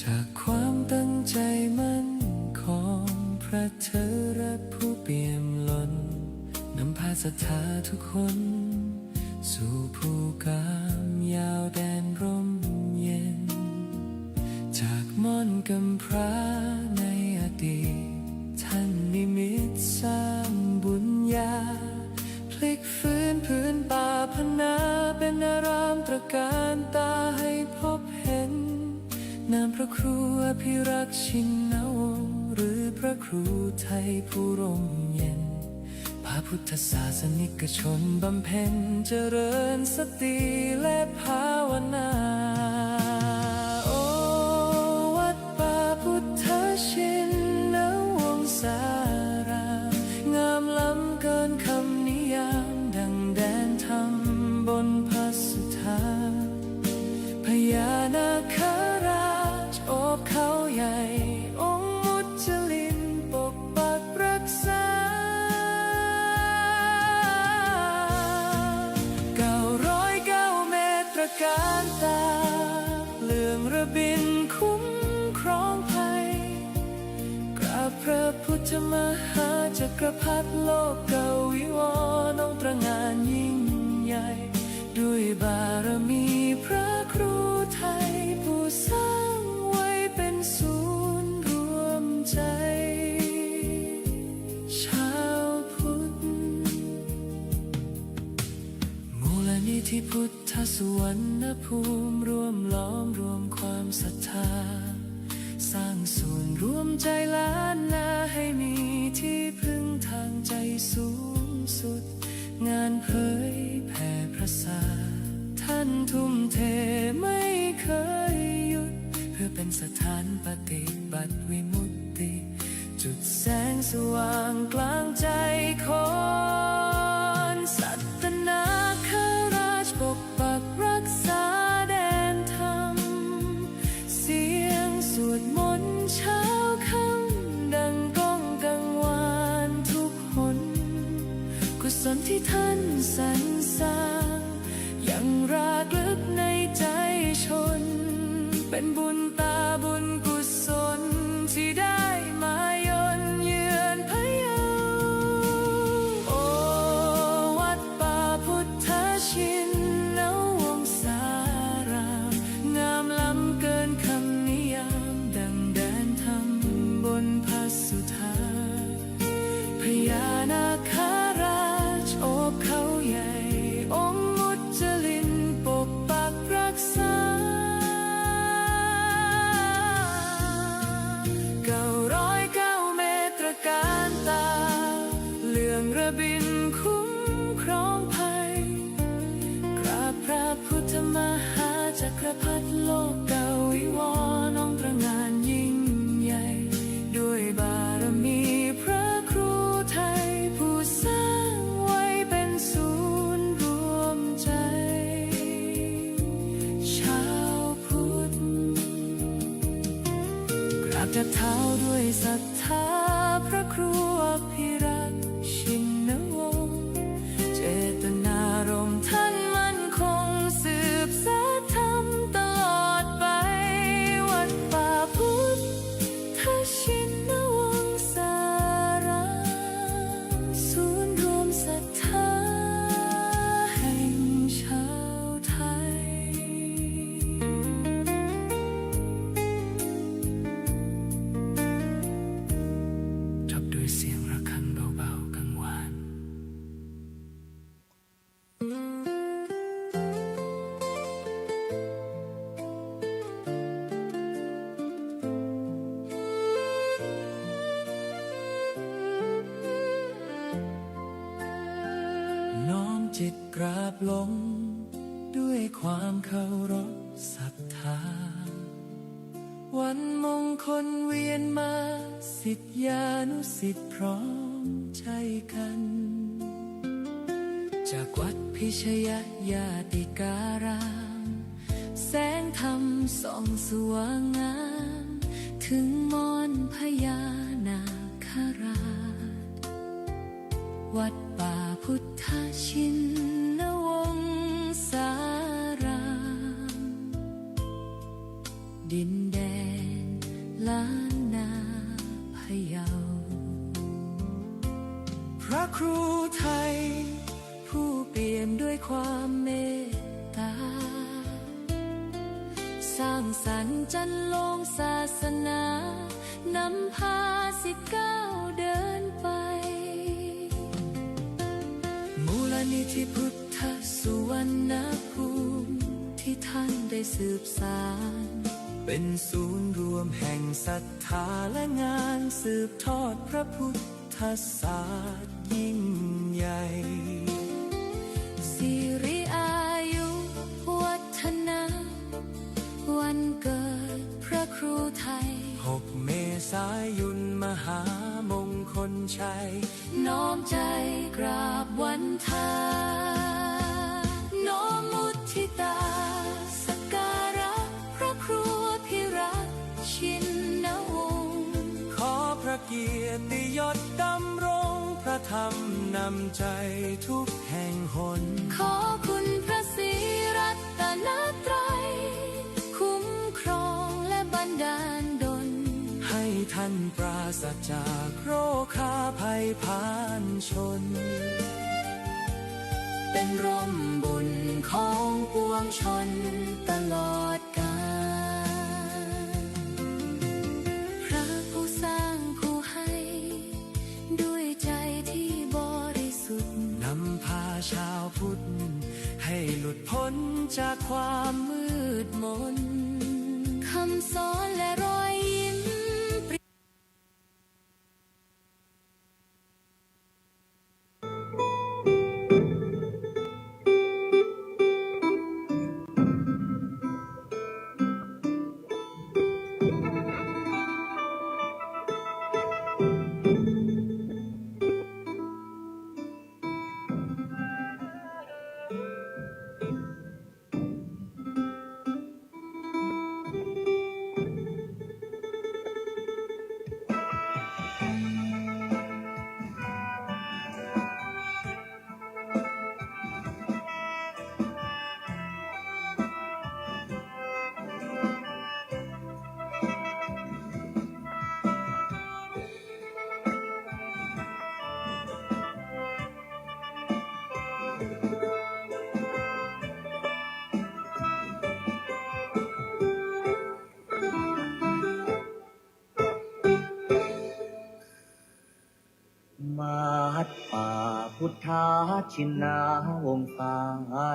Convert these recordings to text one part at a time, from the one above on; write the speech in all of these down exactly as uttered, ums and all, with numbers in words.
จากความตั้งใจมั่นของพระเถระผู้เปี่ยมล้น นำพาศรัทธาทุกคน สู่ภูกามยาวแดนร่มเย็น จากม่อนกำพร้าในอดีต ท่านนิมิตสร้างบุญญา พลิกฟื้นผืนป่าพนาเป็นอารามตระการตาให้พบเห็น นามพระครูอภิรักษ์ชินวงศ์ หรือพระครูไทยผู้ร่มเย็น พาพุทธศาสนิกชนบำเพ็ญเจริญสติและภาวนา โอ วัดป่าพุทธชินวงศาราม งามล้ำเกินคำนิยาม ดังแดนธรรมบนพระสุธา พญานาคราชโอบเขาใหญ่ องค์มุจลินปกปักรักษา เก้าร้อยเก้าเมตรตระการตา เรื่องระบินคุ้มครองภัย กราบพระพุทธมหาจักรพรรดิโลกวิวรณ์ องค์ตระหง่านยิ่งใหญ่ ด้วยบารมีพระครูไทยผู้สร้างไว้เป็นศูนย์รวมใจชาวพุทธ มูลนิธิพุทธสุวรรณภูมิ รวมล้อมรวมความศรัทธา สร้างศูนย์รวมใจล้านนาให้มีที่พึ่งทางใจสูงสุด งานเผยแผ่พระศาสนา ท่านทุ่มเทไม่เคยหยุด เพื่อเป็นสถานปฏิบัติวิมุตติ จุดแสงสว่างกลางใจคน สัตนาคราชปกปักรักษาแดนธรรม เสียงสวดมนต์เช้าค่ำดังก้องกังวานทุกหน กุศลที่ท่านสรรสร้าง ยังรากลึกในใจชน เป็นบุญตาบุญกุศลที่ได้มาเยือนพะเยา โอ วัดป่าพุทธชินวงศาราม งามล้ำเกินคำนิยาม ดังแดนธรรมบนพระสุธา พญานาคราชโอบเขาใหญ่ องค์มุจลินปกปักรักษา เก้าร้อยเก้าเมตรตระการตา เรื่องระบินคุ้มครองภัย กราบพระพุทธมหาจักรพรรดิโลกวิวรณ์ องค์ตระหง่านยิ่งใหญ่ ด้วยบารมีพระครูไทยผู้สร้างไว้เป็นศูนย์รวมใจชาวพุทธ กราบเท้าด้วยศรัทธาพระครูอภิรักษ์ชินวงศ์ เจตนารมณ์ท่านมั่นคงสืบสานธรรมตลอดไป วัดป่าพุทธชินวงศาราม ศูนย์รวมศรัทธาแห่งชาวไทย จบด้วยเสียงระฆังเบาๆกังวาน น้อมจิตกราบลงด้วยความเคารพศรัทธา วันมงคลเวียนมา ศิษยานุศิษย์พร้อมใจกัน จากวัดพิชยญาติการาม แสงธรรมส่องสว่างงาม ถึงม่อนพญานาคราช วัดป่าพุทธชินวงศาราม ดินแดน ล้านนาพะเยา พระครูไทย ผู้เปี่ยมด้วยความเมตตา สร้างสรรค์จันลงศาสนา นำพาสิบเก้าเดินไป มูลนิธิพุทธสุวรรณภูมิ ที่ท่านได้สืบสาน เป็นศูนย์รวมแห่งศรัทธาและงานสืบทอดพระพุทธศาสนายิ่งใหญ่ สิริอายุวัฒนะ วันเกิดพระครูไทย หกเมษายนมหามงคลชัย น้อมใจกราบวันทา น้อมมุทิตา สักการะพระครูอภิรักษ์ชินวงศ์ ขอพระเกียรติยศดำรงพระธรรมนำใจทุกแห่งหน ขอคุณพระศรีรัตนตรัย คุ้มครองและบันดาลดล ให้ท่านปราศจากโรคาภัยพานชน เป็นร่มบุญของปวงชนตลอดกาล พระผู้สร้างผู้ให้ ด้วยใจที่บริสุทธิ์ นำพาชาวพุทธ ให้หลุดพ้นจากความมืดมน คำสอนและรอยยิ้ม วัดป่าพุทธชินวงศา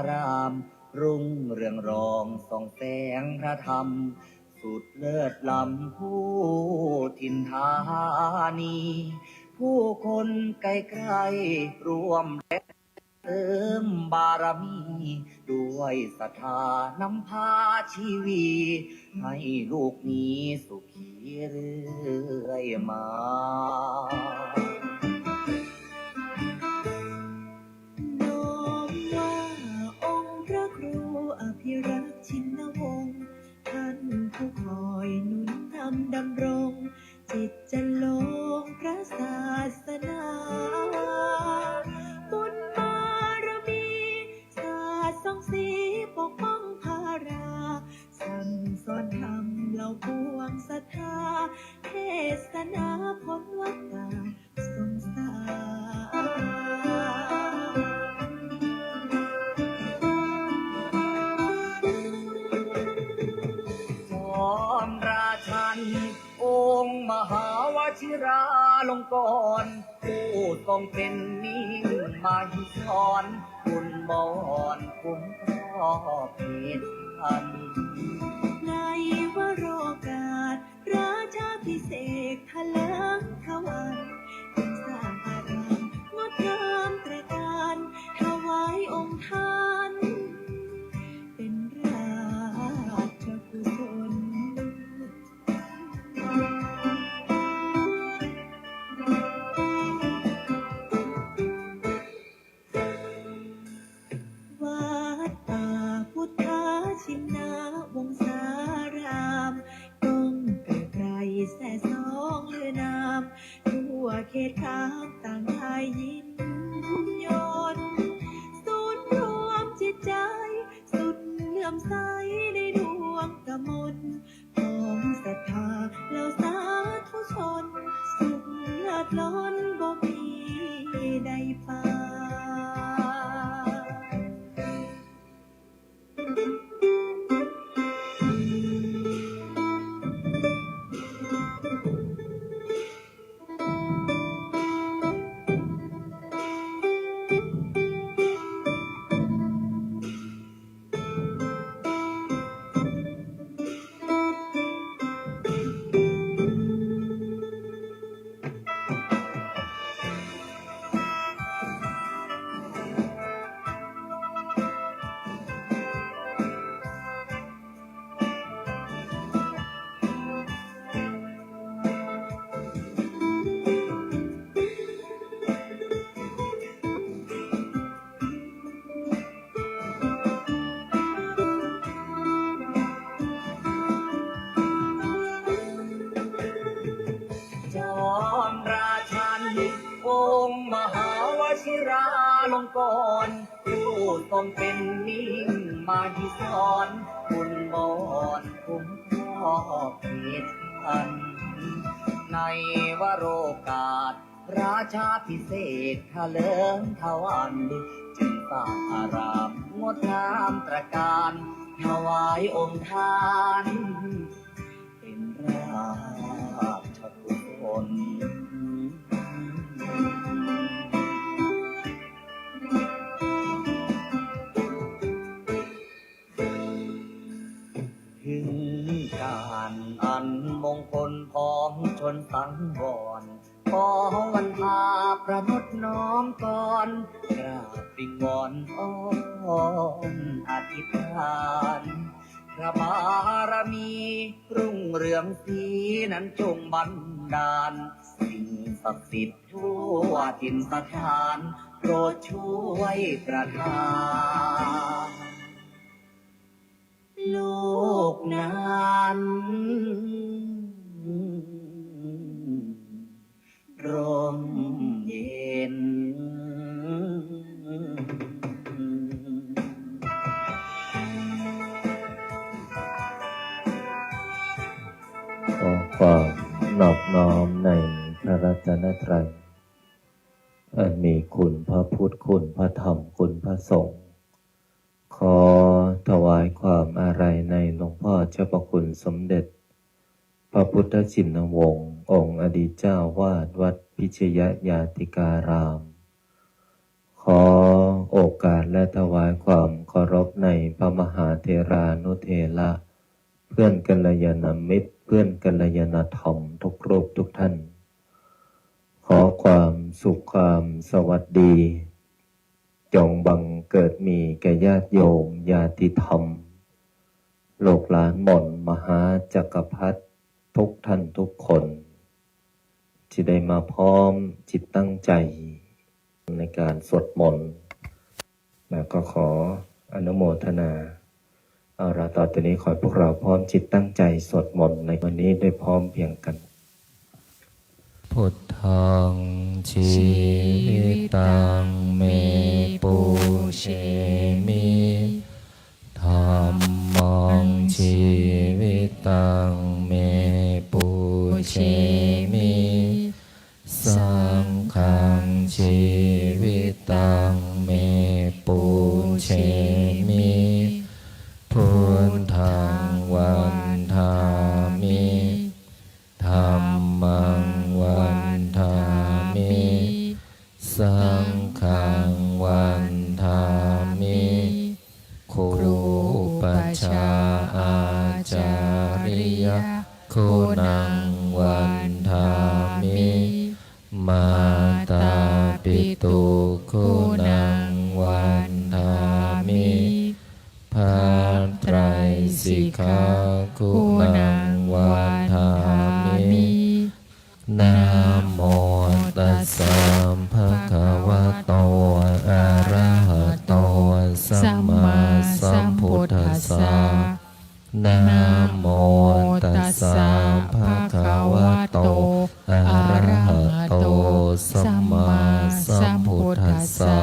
ราม รุ่งเรืองรองส่องแสงพระธรรม สุดเลิศล้ำผู้ถิ่นธานี ผู้คนไกลๆร่วมแรงเสริมบารมี ด้วยศรัทธานำพาชีวี ให้ลูกมีสุขีเรื่อยมา น้อมว่าองค์พระครูอภิรักษ์ชินวงศ์ ท่านผู้คอยหนุนนำดำรง จิตจันลงพระศาสนา บุญบารมี สาดส่องสีปกป้องพารา สั่งสอนธรรมเหล่าปวงศรัทธา เทศนาพ้นวัฏฏะสงสาร จอมราชัน องค์มหาวชิราลงกรณ์ ผู้ทรงเป็นมิ่งมหิศร บุญบอนคุ้มครอบเขตพัน ในวโรกาส ราชาภิเษกถลิงขวัญ สร้างอารามงดงามตระการ ถวายองค์ท่าน เป็นราชกุศล วัดป่าพุทธชินวงศา ลงกรณ์ ผู้ทรงเป็นมิ่งมหิศร คุณบอนคุ้มครอบเขตพัน ในวโรกาส ราชาภิเษกเถลิงถวัน จึงสร้างอารามงดงามตระการ ถวายองค์ท่าน เป็นราชกุศล ถึงการอันมงคลของชนสังวร ขอวันทาประนดน้อมกร กราบวิงวอนอ้อนอธิษฐาน พระบารมีรุ่งเรืองสีนั้นจงบันดาล สิ่งศักดิ์สิทธิ์ทั่วถิ่นสถาน โปรดช่วยประทาน โลกนั้น ร่มเย็น ขอความนอบน้อมในพระรัตนตรัย อันมีคุณพระพุทธ คุณพระธรรม คุณพระสงฆ์ ขอถวายความอาลัยในหลวงพ่อเจ้าพระคุณสมเด็จ พระพุทธชินวงศ์ องค์อดีตเจ้าวาดวัดพิชยญาติการาม ขอโอกาสและถวายความเคารพในพระมหาเถรานุเถระ เพื่อนกัลยาณมิตร เพื่อนกัลยาณธรรมทุกรูปทุกท่าน ขอความสุขความสวัสดี จงบังเกิดมีแก่ญาติโยมญาติธรรม ลูกหลานหม่อมมหาจักรพรรดิทุกท่านทุกคน ที่ได้มาพร้อมจิตตั้งใจในการสวดมนต์ แล้วก็ขออนุโมทนา เอาละ ต่อจากนี้ขอให้พวกเราพร้อมจิตตั้งใจสวดมนต์ในวันนี้ด้วยพร้อมเพรียงกัน Buddhaṃ jīvitaṃ me pūjemi. Dhammaṃ jīvitaṃ me pūjemi. Saṅghaṃ jīvitaṃ me pūjemi. Buddhaṃ vandāmi. Dhammaṃ vandāmi. Saṅghaṃ vandāmi. Guru upajjhāyācariyaguṇaṃ vandāmi. Mātāpituguṇaṃ vandāmi. พระไตรสิกขากุณังวันทามิ Namo tassa bhagavato arahato sammāsambuddhassa. Namo tassa bhagavato arahato sammāsambuddhassa.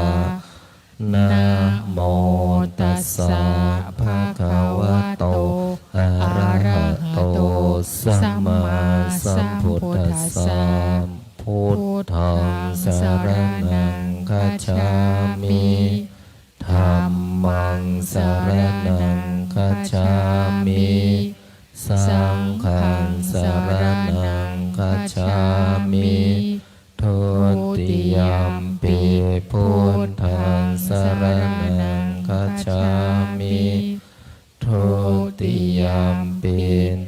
Namo tassa bhagavato arahato sammāsambuddhassa. Buddhaṃ saraṇaṃ gacchāmi. Dhammaṃ saraṇaṃ gacchāmi. Saṅghaṃ saraṇaṃ gacchāmi. Dutiyampi buddhaṃ saraṇaṃ gacchāmi. Dutiyampi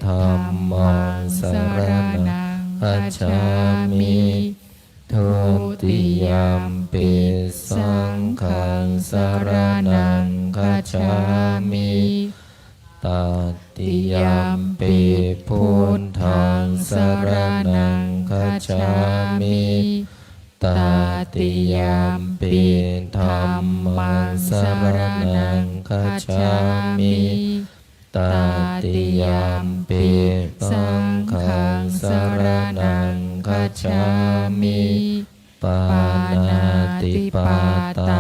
dhammaṃ saraṇaṃ gacchāmi. Dutiyampi saṅghaṃ saraṇaṃ gacchāmi. Tatiyampi buddhaṃ saraṇaṃ gacchāmi. Tatiyampi dhammaṃ saraṇaṃ gacchāmi. Tatiyampi saṅghaṃ saraṇaṃ gacchāmi. Pana pānātipātā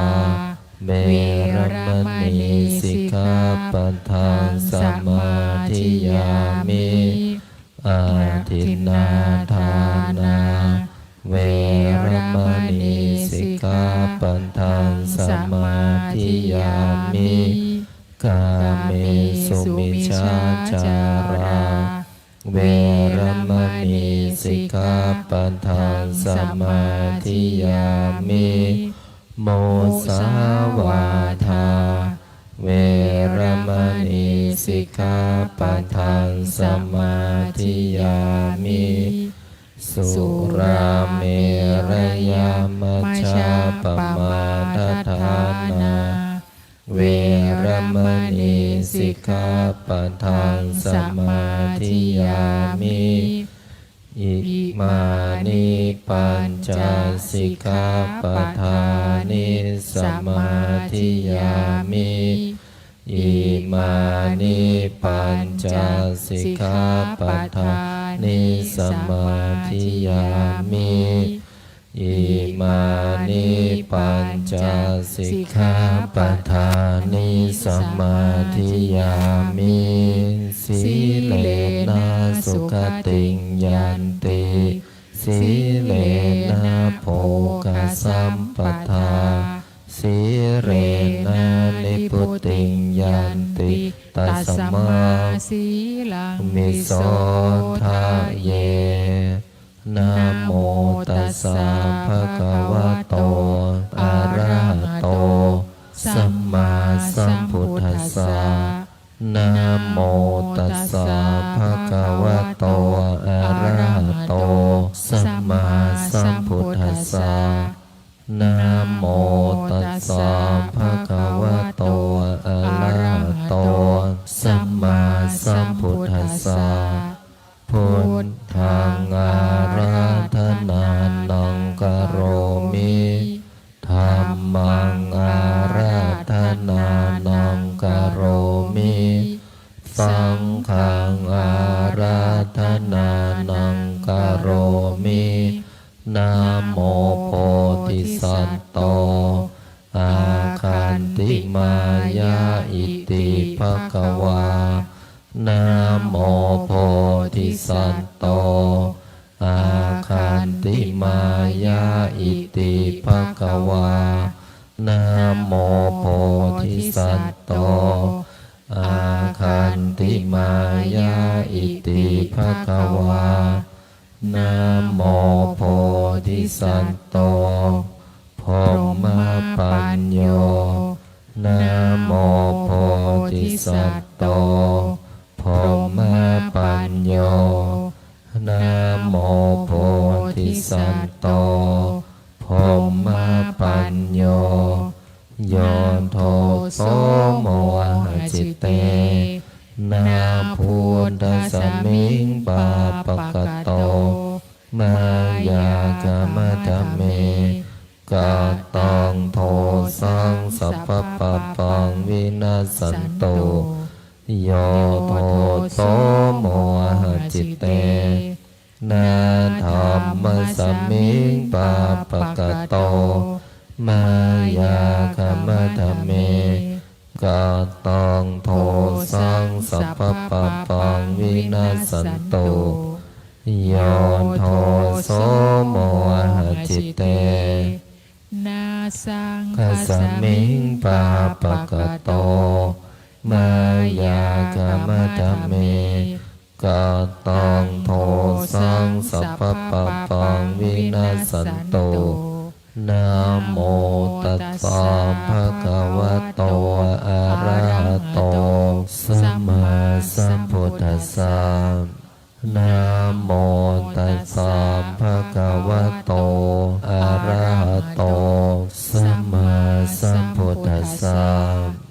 veramaṇī sikkhāpadaṃ samādiyāmi. Adinnādānā veramaṇī sikkhāpadaṃ samādiyāmi. Kāmesu micchācārā veramaṇī sikkhāpadaṃ samādiyāmi. Musāvādā veramaṇī sikkhāpadaṃ samādiyāmi. Surāmerayamajjapamādaṭṭhānā veramaṇī sikkhāpadaṃ samādiyāmi. Imāni pañca sikkhāpadāni samādiyāmi. Imāni pañca sikkhāpadāni samādiyāmi. Imāni pañca sikkhāpadāni samādiyāmi. Sīlena sugatiṃ yanti, sīlena bhogasampadā, sīlena nibbutiṃ yanti, tasmā sīlaṃ visodhaye. Namo tassa bhagavato arahato sammāsambuddhassa. Namo tassa bhagavato arahato sammāsambuddhassa. Namo tassa bhagavato arahato sammāsambuddhassa. Buddhaṃ ārādhanānaṃ karomi. Dhammaṃ ārādhanānaṃ karomi. Saṅghaṃ ārādhanānaṃ karomi. Namo bodhisatto āgantimāya iti bhagavā. Namo bodhisatto āgantimāya iti bhagavā. Namo bodhisatto āgantimāya iti bhagavā. Namo bodhisatto brahmapañño. Namo bodhisatto brahmapañño. Namo bodhisatto brahmapañño. Yo doso mohacitena buddhasmiṃ pāpakato mayā kamadha me kataṃ dosaṃ sabbapāpaṃ vinassantu. Yo doso mohacitena dhammasmiṃ pāpakato mayā kamadha me kataṃ dosaṃ sabbapāpaṃ vinassantu. Yo doso mohacitena saṅghasmiṃ pāpakato mayā kamadha me kataṃ dosaṃ sabbapāpaṃ vinassantu. Namo tassa bhagavato arahato sammāsambuddhassa. Namo tassa bhagavato arahato sammāsambuddhassa.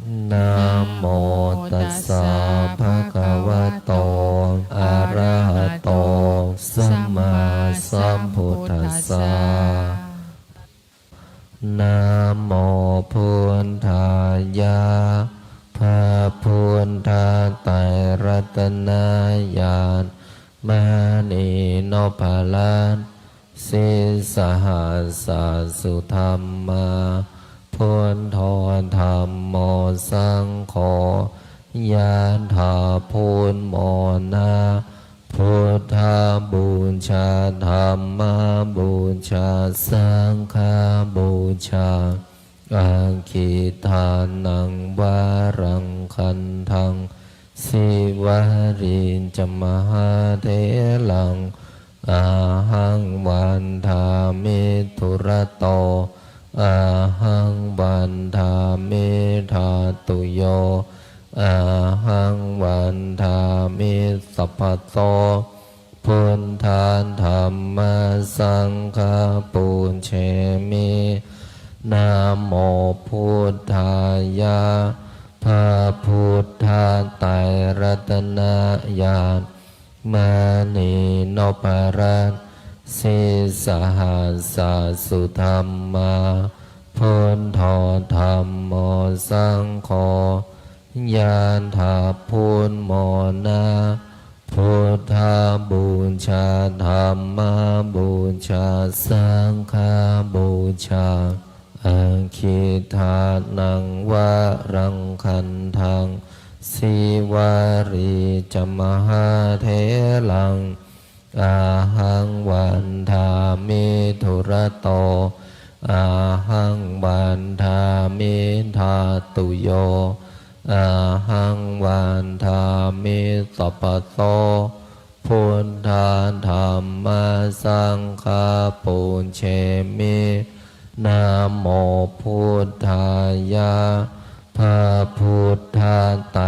Namo tassa bhagavato arahato sammāsambuddhassa. Namo buddhāya. พระพุทธไตรรัตนญาณ มณีนพรัตน์ Sīsahassa sudhammā, buddho dhammo saṅgho, yadā buddhamona, buddhapūjā, dhammapūjā, saṅghapūjā, aggidānaṃ varaṃ gandhaṃ, sīvalī ca mahātheraṃ, ahaṃ vandāmi dūrato, ahaṃ vandāmi dhātuyo, ahaṃ vandāmi sabbaso, buddha dhamma saṅgha pūjemi. Namo buddhāya, พระพุทธไตรรัตนญาณ มณีนพรัตน์ sīsahassa sudhammā, buddho dhammo saṅgho, yadā buddhamona, buddhapūjā, dhammapūjā, saṅghapūjā, aggidānaṃ varaṃ gandhaṃ, sīvalī ca mahātheraṃ, ahaṃ vandāmi dūrato, ahaṃ vandāmi dhātuyo, ahaṃ vandāmi sabbaso, buddha dhamma saṅgha pūjemi. Namo buddhāya, พระพุทธไตร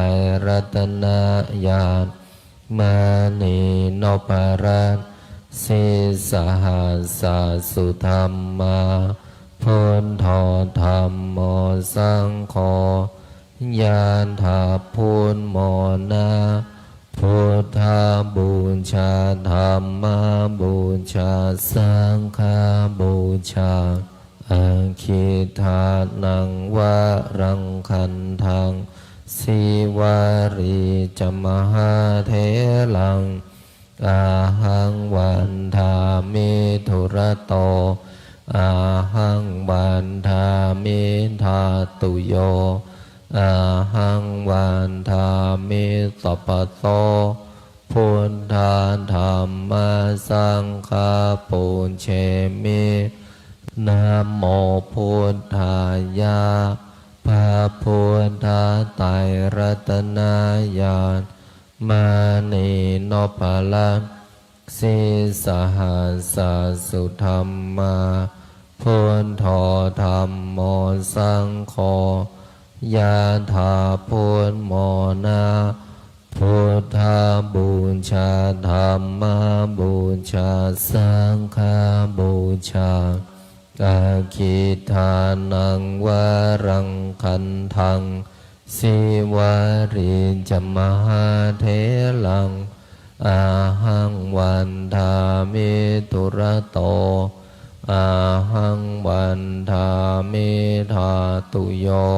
รัตนญาณ มณีนพรัตน์ sīsahassa sudhammā, buddho dhammo saṅgho, yadā buddhamona, buddhapūjā, dhammapūjā, saṅghapūjā, aggidānaṃ varaṃ gandhaṃ, sīvalī ca mahātheraṃ, ahaṃ vandāmi dūrato, ahaṃ vandāmi dhātuyo, ahaṃ vandāmi sabbaso, buddha dhamma saṅgha pūjemi. Namo buddhāya, พระพุทธไตรรัตนญาณ มณีนพรัตน์ sīsahassa sudhammā, buddho dhammo saṅgho, yadā buddhamona, buddhapūjā, dhammapūjā, saṅghapūjā, aggidānaṃ varaṃ gandhaṃ, sīvalī ca mahātheraṃ, ahaṃ vandāmi dūrato, ahaṃ vandāmi dhātuyo,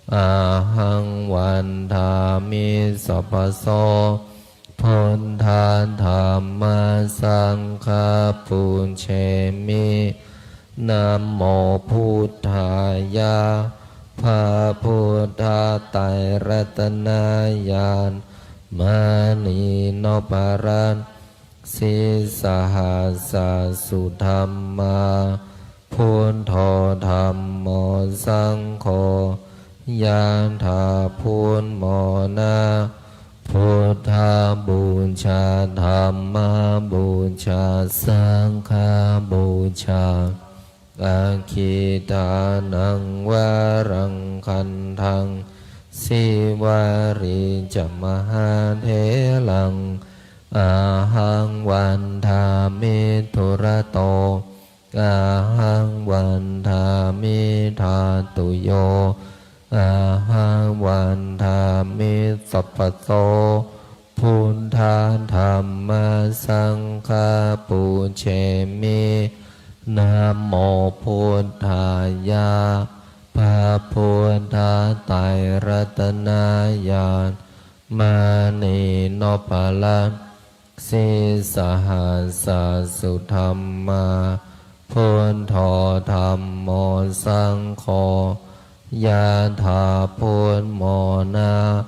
ahaṃ vandāmi sabbaso, buddha dhamma saṅgha pūjemi. Namo buddhāya, พระพุทธไตรรัตนญาณ มณีนพรัตน์ sīsahassa sudhammā, buddho dhammo saṅgho, yadā buddhamona, buddhapūjā, dhammapūjā, saṅghapūjā, aggidānaṃ varaṃ gandhaṃ, sīvalī ca mahātheraṃ, ahaṃ vandāmi dūrato, ahaṃ vandāmi dhātuyo, ahaṃ vandāmi sabbaso, buddha dhamma saṅgha pūjemi. Namo buddhāya, พระพุทธไตรรัตนญาณ มณีนพรัตน์ sīsahassa sudhammā, buddho dhammo saṅgho, yadā buddhamorā,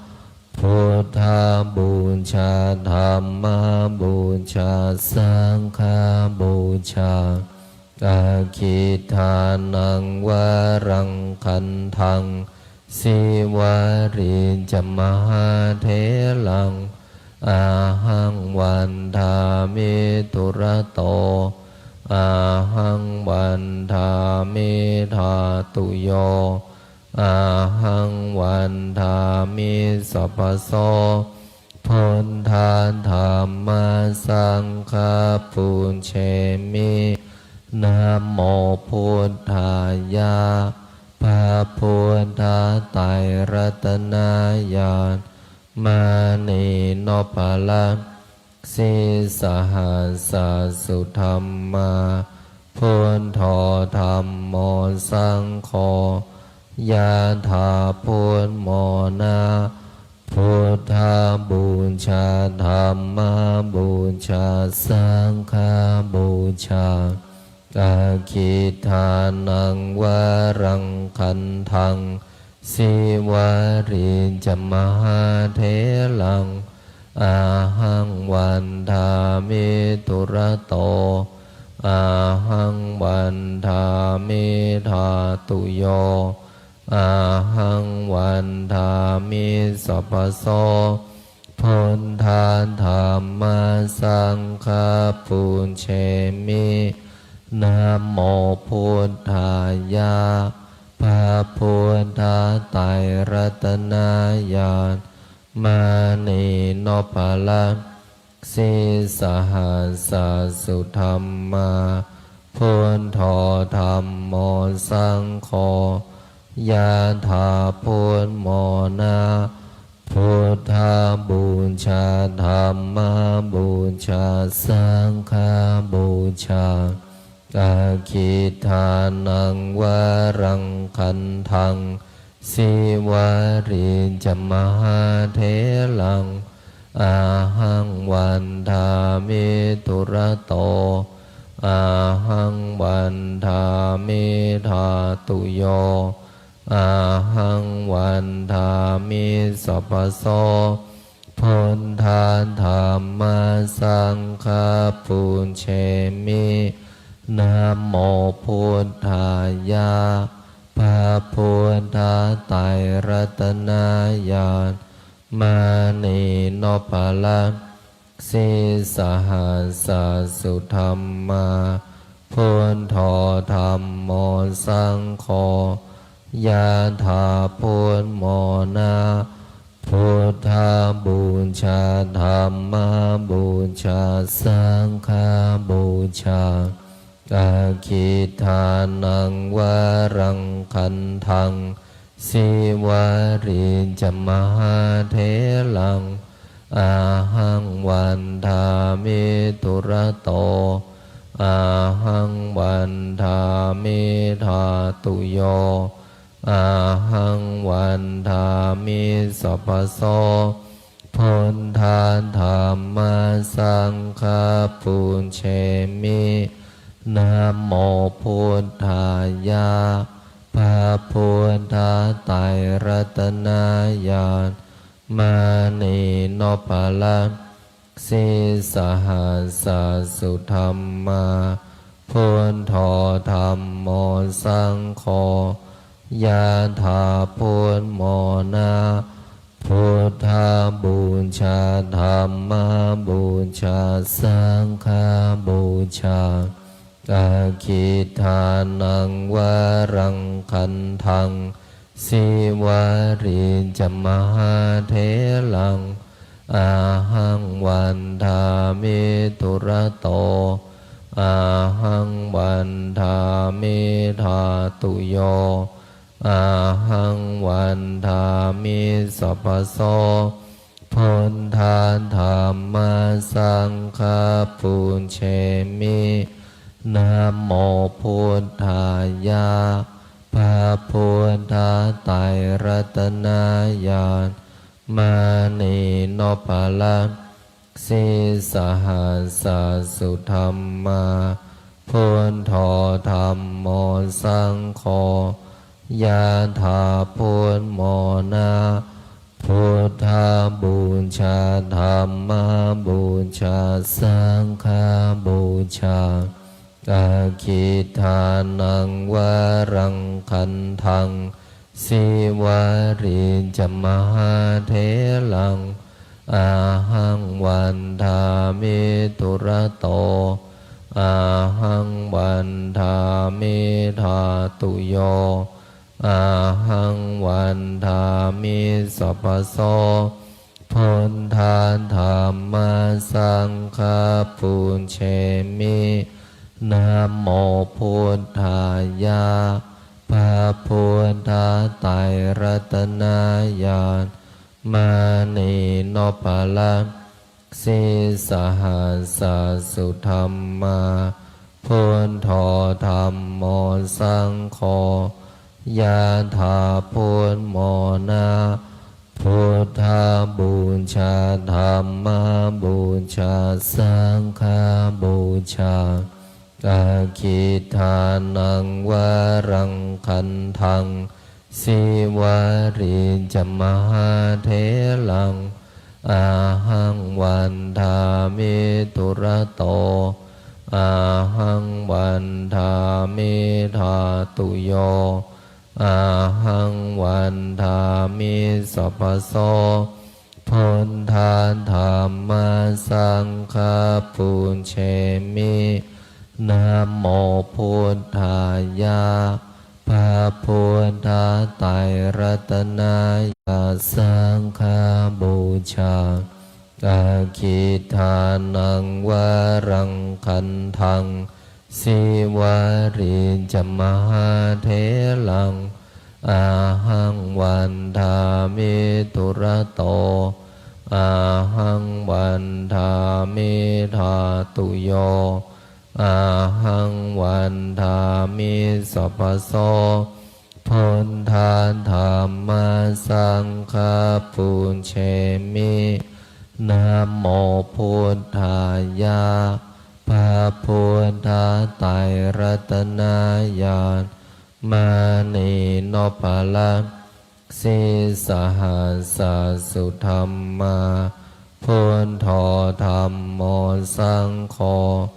buddhapūjā, dhammapūjā, saṅghapūjā, aggidānaṃ varaṃ gandhaṃ, sīvalī ca mahātheraṃ, ahaṃ vandāmi dūrato, ahaṃ vandāmi dhātuyo, ahaṃ vandāmi sabbaso, buddha dhamma saṅgha pūjemi. Namo buddhāya, พระพุทธไตรรัตนญาณ มณีนพรัตน์ sīsahassa sudhammā, buddho dhammo saṅgho, yadā buddhamorā, buddhapūjā, dhammapūjā, saṅghapūjā, aggidānaṃ varaṃ gandhaṃ, sīvalī ca mahātheraṃ, ahaṃ vandāmi dūrato, ahaṃ vandāmi dhātuyo, ahaṃ vandāmi sabbaso, buddha dhamma saṅgha pūjemi. Namo buddhāya, พระพุทธไตรรัตนญาณ มณีนพรัตน์ sīsahassa sudhammā, buddho dhammo saṅgho, yadā buddhamorā, buddhapūjā, dhammapūjā, saṅghapūjā, aggidānaṃ varaṃ gandhaṃ, sīvalī ca mahātheraṃ, ahaṃ vandāmi dūrato, ahaṃ vandāmi dhātuyo, ahaṃ vandāmi sabbaso, buddha dhamma saṅgha pūjemi. Namo buddhāya, พระพุทธไตรรัตนญาณ มณีนพรัตน์ sīsahassa sudhammā, buddho dhammo saṅgho, yadā buddhamorā, buddhapūjā, dhammapūjā, saṅghapūjā, aggidānaṃ varaṃ gandhaṃ, sīvalī ca mahātheraṃ, ahaṃ vandāmi dūrato, ahaṃ vandāmi dhātuyo, ahaṃ vandāmi sabbaso, buddha dhamma saṅgha pūjemi. Namo buddhāya, พระพุทธไตรรัตนญาณ มณีนพรัตน์ sīsahassa sudhammā, buddho dhammo saṅgho, yadā buddhamorā, buddhapūjā, dhammapūjā, saṅghapūjā, aggidānaṃ varaṃ gandhaṃ, sīvalī ca mahātheraṃ, ahaṃ vandāmi dūrato, ahaṃ vandāmi dhātuyo, ahaṃ vandāmi sabbaso, buddha dhamma saṅgha pūjemi. Namo buddhāya, พระพุทธไตรรัตนญาณ มณีนพรัตน์ sīsahassa sudhammā, buddho dhammo saṅgho, yadā buddhamona, buddhapūjā dhammapūjā saṅghapūjā, aggidānaṃ varaṃ gandhaṃ, sīvalī ca mahātheraṃ, ahaṃ vandāmi dūrato, ahaṃ vandāmi dhātuyo, ahaṃ vandāmi sabbaso, buddha dhamma saṅgha pūjemi, namo buddhāya, พระพุทธไตรรัตนญาณ มณีนพรัตน์ sīsahassa sudhammā, buddho dhammo saṅgho, yadā buddhamona, buddhapūjā dhammapūjā saṅghapūjā, aggidānaṃ varaṃ gandhaṃ, sīvalī ca mahātheraṃ, ahaṃ vandāmi dūrato, ahaṃ vandāmi dhātuyo, ahaṃ vandāmi sabbaso, buddha dhamma saṅgha pūjemi, namo buddhāya, พระพุทธไตรรัตนญาณ saṅghapūjā, aggidānaṃ varaṃ gandhaṃ, sīvalī ca mahātheraṃ, ahaṃ vandāmi dūrato, ahaṃ vandāmi dhātuyo, ahaṃ vandāmi sabbaso, buddha dhamma saṅgha pūjemi, namo buddhāya, พระพุทธไตรรัตนญาณ มณีนพรัตน์ sīsahassa sudhammā, buddho dhammo saṅgho,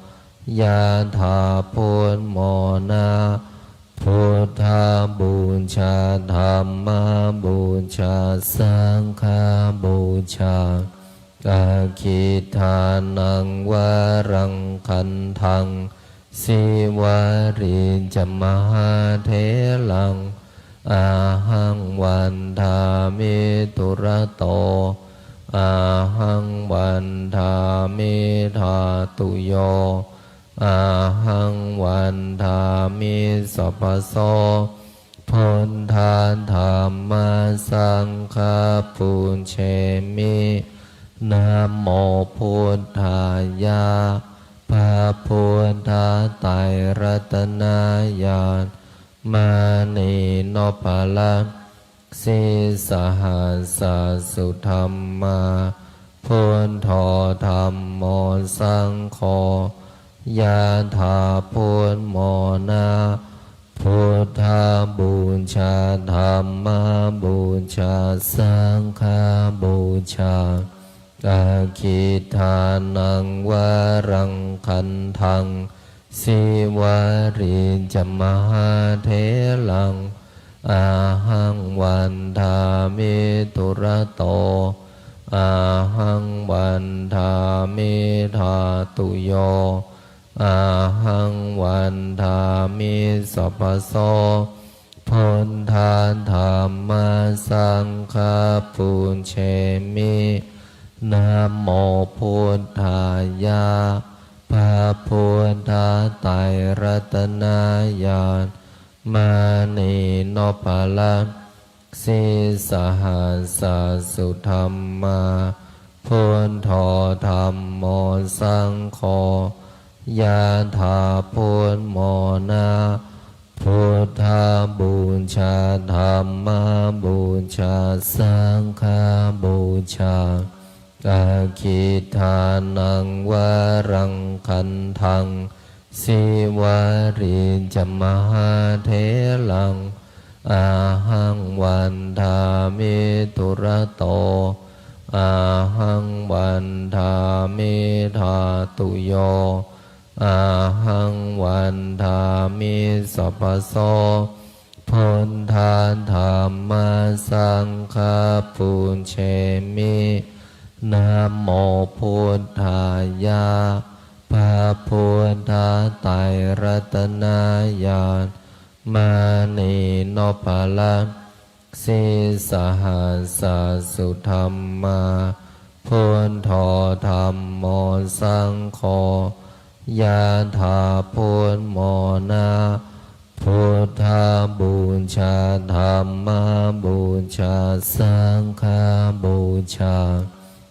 yadā buddhamona, buddhapūjā dhammapūjā saṅghapūjā, aggidānaṃ varaṃ gandhaṃ, sīvalī ca mahātheraṃ, ahaṃ vandāmi dūrato, ahaṃ vandāmi dhātuyo, ahaṃ vandāmi sabbaso, buddha dhamma saṅgha pūjemi, namo buddhāya, พระพุทธไตรรัตนญาณ มณีนพรัตน์ sīsahassa sudhammā, buddho dhammo saṅgho, yadā buddhamona, buddhapūjā dhammapūjā saṅghapūjā, aggidānaṃ varaṃ gandhaṃ, sīvalī ca mahātheraṃ, ahaṃ vandāmi dūrato, ahaṃ vandāmi dhātuyo, ahaṃ vandāmi sabbaso, buddha dhamma saṅgha pūjemi, namo buddhāya, พระพุทธไตรรัตนญาณ มณีนพรัตน์ sīsahassa sudhammā, buddho dhammo saṅgho, yadā buddhamona, buddhapūjā dhammapūjā saṅghapūjā, Aggidānaṃ varaṃ gandhaṃ sīvalī ca mahātheraṃ ahaṃ vandāmi dūrato ahaṃ vandāmi dhātuyo ahaṃ vandāmi sabbaso. Buddha dhamma saṅgha pūjemi. Namo buddhāya. พระพุทธไตรรัตนญาณ มณีนพรัตน์ sīsahassa sudhammā, buddho dhammo saṅgho, yathā buddhamona. Buddhapūjā dhammapūjā saṅghapūjā.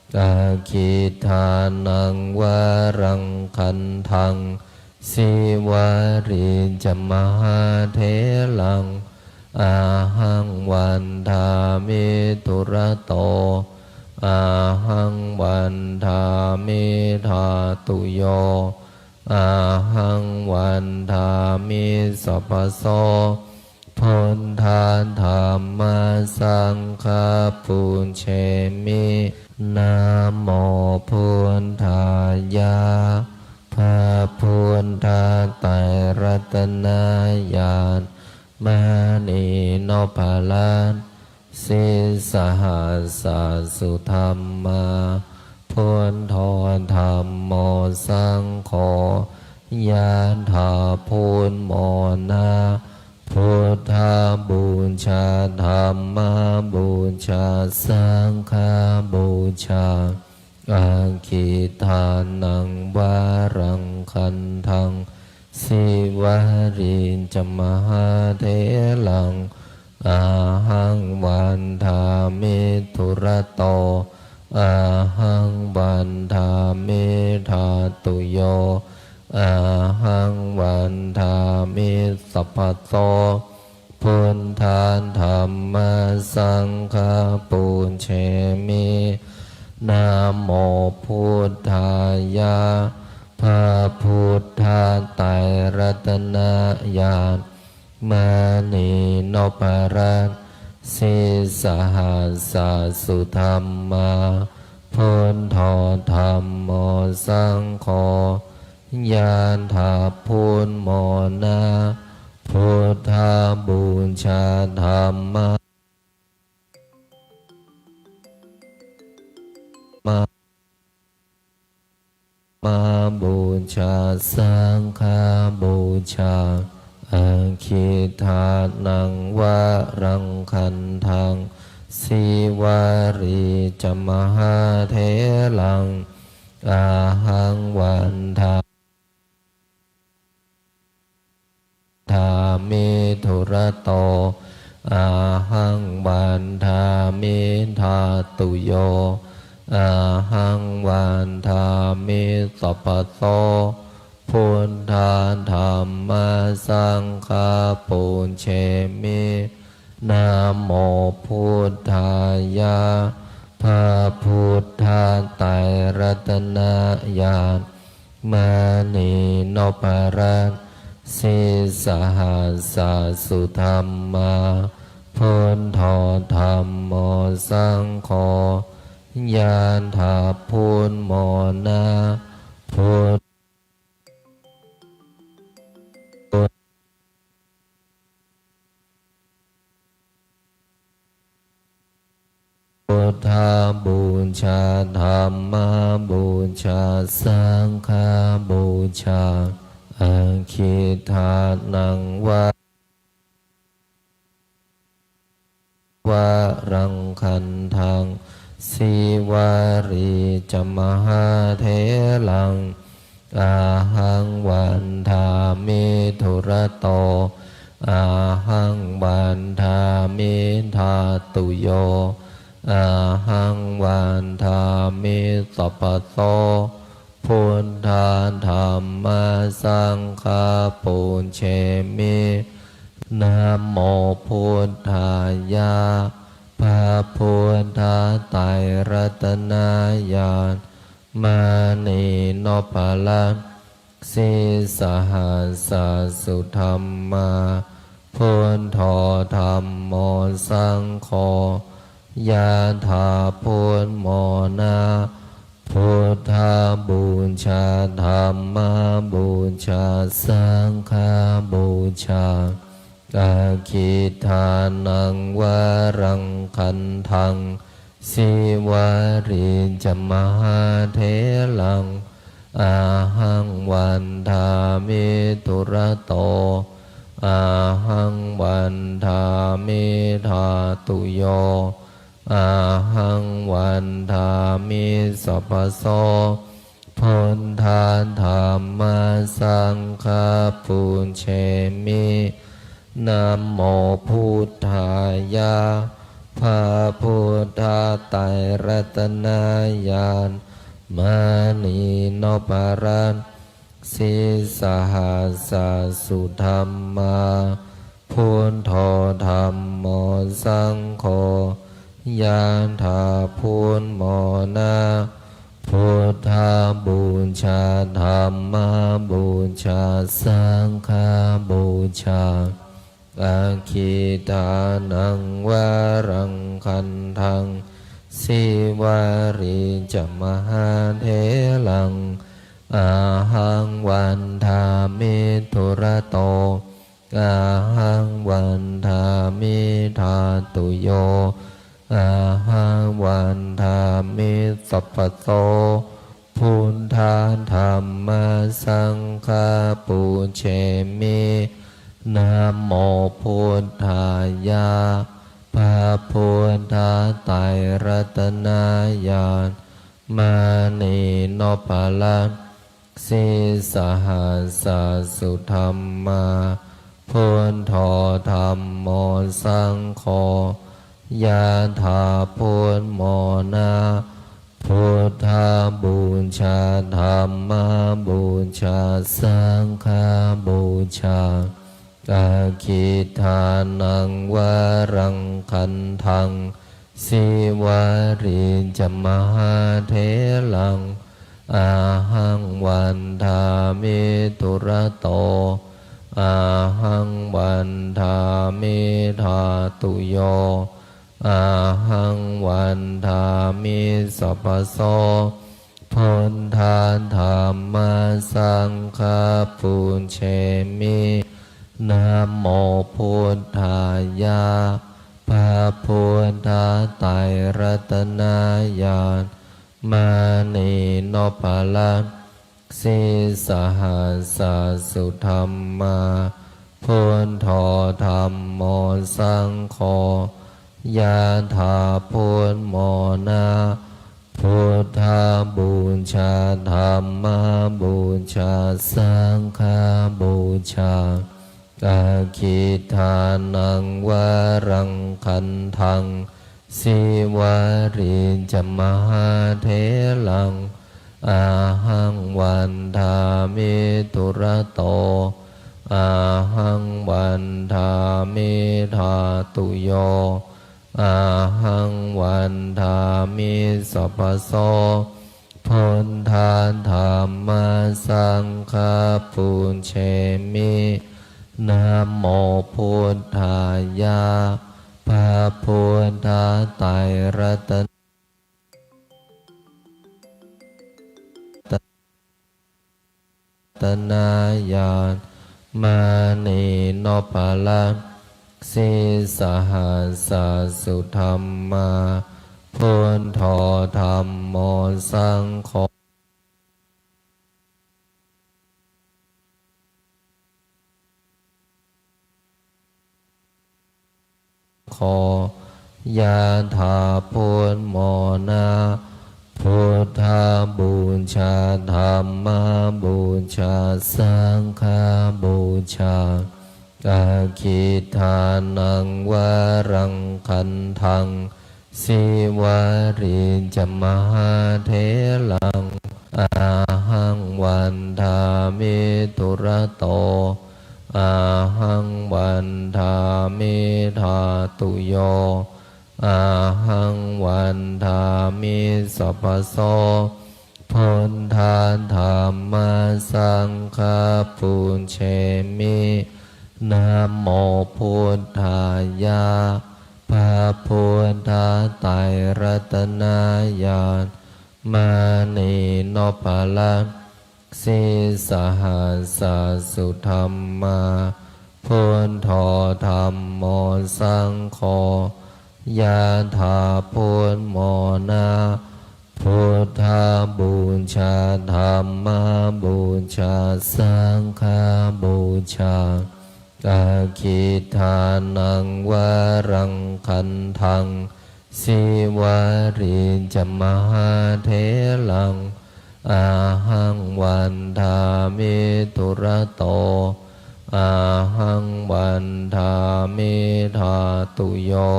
Aggidānaṃ varaṃ gandhaṃ sīvalī ca mahātheraṃ ahaṃ vandāmi dūrato ahaṃ vandāmi dhātuyo ahaṃ vandāmi sabbaso. Buddha dhamma saṅgha pūjemi. Namo buddhāya. พระพุทธไตรรัตนญาณ มณีนพรัตน์ sīsahassa sudhammā, buddho dhammo saṅgho, yathā buddhamona. Buddhapūjā dhammapūjā saṅghapūjā. Aggidānaṃ varaṃ gandhaṃ sīvalī ca mahātheraṃ ahaṃ vandāmi dūrato ahaṃ vandāmi dhātuyo ahaṃ vandāmi sabbaso. Buddha dhamma saṅgha pūjemi. Namo buddhāya. พระพุทธไตรรัตนญาณ มณีนพรัตน์ sīsahassa sudhammā, buddho dhammo saṅgho, yathā buddhamona. Buddhapūjā dhammā ma pūjā saṅghapūjā. Aggidānaṃ varaṃ gandhaṃ sīvalī ca mahātheraṃ ahaṃ vandā dāmi dūrato ahaṃ vandāmi dhātuyo ahaṃ vandāmi sabbaso. Buddha dhamma saṅgha pūjemi. Namo buddhāya. พระพุทธไตรรัตนญาณ มณีนพรัตน์ sīsahassa sudhammā, buddho dhammo saṅgho, yathā buddhamona. Bud Buddhapūjā dhammapūjā saṅghapūjā. Aggidānaṃ va varaṃ gandhaṃ sīvalī ca mahātheraṃ ahaṃ vandāmi dūrato ahaṃ vandāmi dhātuyo ahaṃ vandāmi sabbaso. Buddha dhamma saṅgha pūjemi. Namo buddhāya. พระพุทธไตรรัตนญาณ มณีนพรัตน์ sīsahassa sudhammā, buddho dhammo saṅgho, ยะถา พุทโธ โมนะ Buddhapūjā, Dhammapūjā, Saṅghapūjā. Aggidānaṃ varaṃ gandhaṃ, Sīvalī ca mahātheraṃ, ahaṃ vandāmi dūrato, ahaṃ vandāmi dhātuyo, ahaṃ vandāmi sabbaso. Buddha dhamma saṅgha pūjemi. Namo buddhāya. พระพุทธไตรรัตนญาณ มณีนพรัตน์ sīsahassa sudhammā, buddho dhammo saṅgho, ยะถา พุทโธ โมนะ Buddhapūjā, Dhammapūjā, Saṅghapūjā. Aggidānaṃ varaṃ gandhaṃ, Sīvalī ca mahātheraṃ, ahaṃ vandāmi dūrato, ahaṃ vandāmi dhātuyo, ahaṃ vandāmi sabbaso. Buddha dhamma saṅgha pūjemi. Namo buddhāya. พระพุทธไตรรัตนญาณ มณีนพรัตน์ sīsahassa sudhammā, buddho dhammo saṅgho, ยะถา พุทโธ โมนะ Buddhapūjā, Dhammapūjā, Saṅghapūjā. Aggidānaṃ varaṃ gandhaṃ, Sīvalī ca mahātheraṃ, ahaṃ vandāmi dūrato, ahaṃ vandāmi dhātuyo, ahaṃ vandāmi sabbaso. Buddha dhamma saṅgha pūjemi. Namo buddhāya. พระพุทธไตรรัตนญาณ มณีนพรัตน์ sīsahassa sudhammā, buddho dhammo saṅgho, yathā buddhamona, buddhapūjā, dhammapūjā, saṅghapūjā. Aggidānaṃ varaṃ gandhaṃ, sīvalī ca mahātheraṃ, ahaṃ vandāmi dūrato, ahaṃ vandāmi dhātuyo, ahaṃ vandāmi sabbaso. Buddha dhamma saṅgha pūjemi. Namo buddhāya. พระพุทธไตรรัตน ตนญาณ มณีนพรัตน์ sīsahassa sudhammā, buddho dhammo saṅgho. โฆ yathā buddhamona, buddhapūjā, dhammapūjā, saṅghapūjā. Aggidānaṃ varaṃ gandhaṃ, sīvalī ca mahātheraṃ, ahaṃ vandāmi dūrato, ahaṃ vandāmi dhātuyo, Ahaṃ vandāmi sabbaso buddha dhamma saṅgha pūjemi. Namo buddhāya. พระพุทธไตรรัตนญาณ มณีนพรัตน์ sīsahassa sudhammā, buddho dhammo saṅgho, yathā buddhamona. Buddhapūjā dhammapūjā saṅghapūjā, aggidānaṃ varaṃ gandhaṃ, sīvalī ca mahātheraṃ, ahaṃ vandāmi dūrato, ahaṃ vandāmi dhātuyo,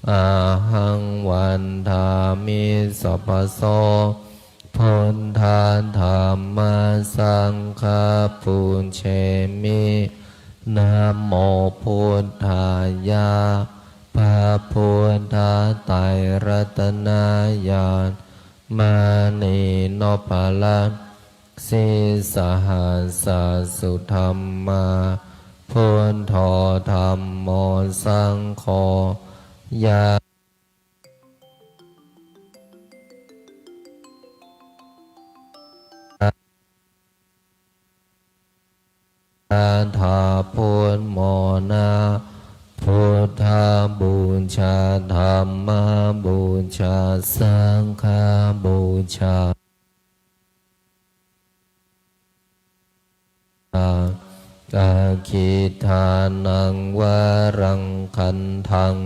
ahaṃ vandāmi sabbaso, buddha dhamma saṅgha pūjemi. Namo buddhāya. พระพุทธไตรรัตนญาณ มณีนพรัตน์ sīsahassa sudhammā, buddho dhammo saṅgho, ya yathā buddhamona. Buddhapūjā dhammapūjā saṅghapūjā, aggidānaṃ varaṃ gandhaṃ,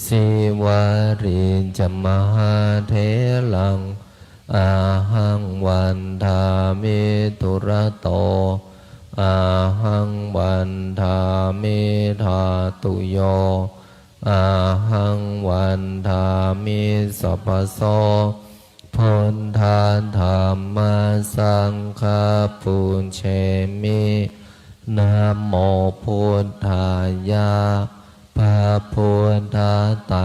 sīvalī ca mahātheraṃ, ahaṃ vandāmi dūrato, ahaṃ vandāmi dhātuyo, ahaṃ vandāmi sabbaso, buddha dhamma saṅgha pūjemi. Namo buddhāya. พระพุทธไตร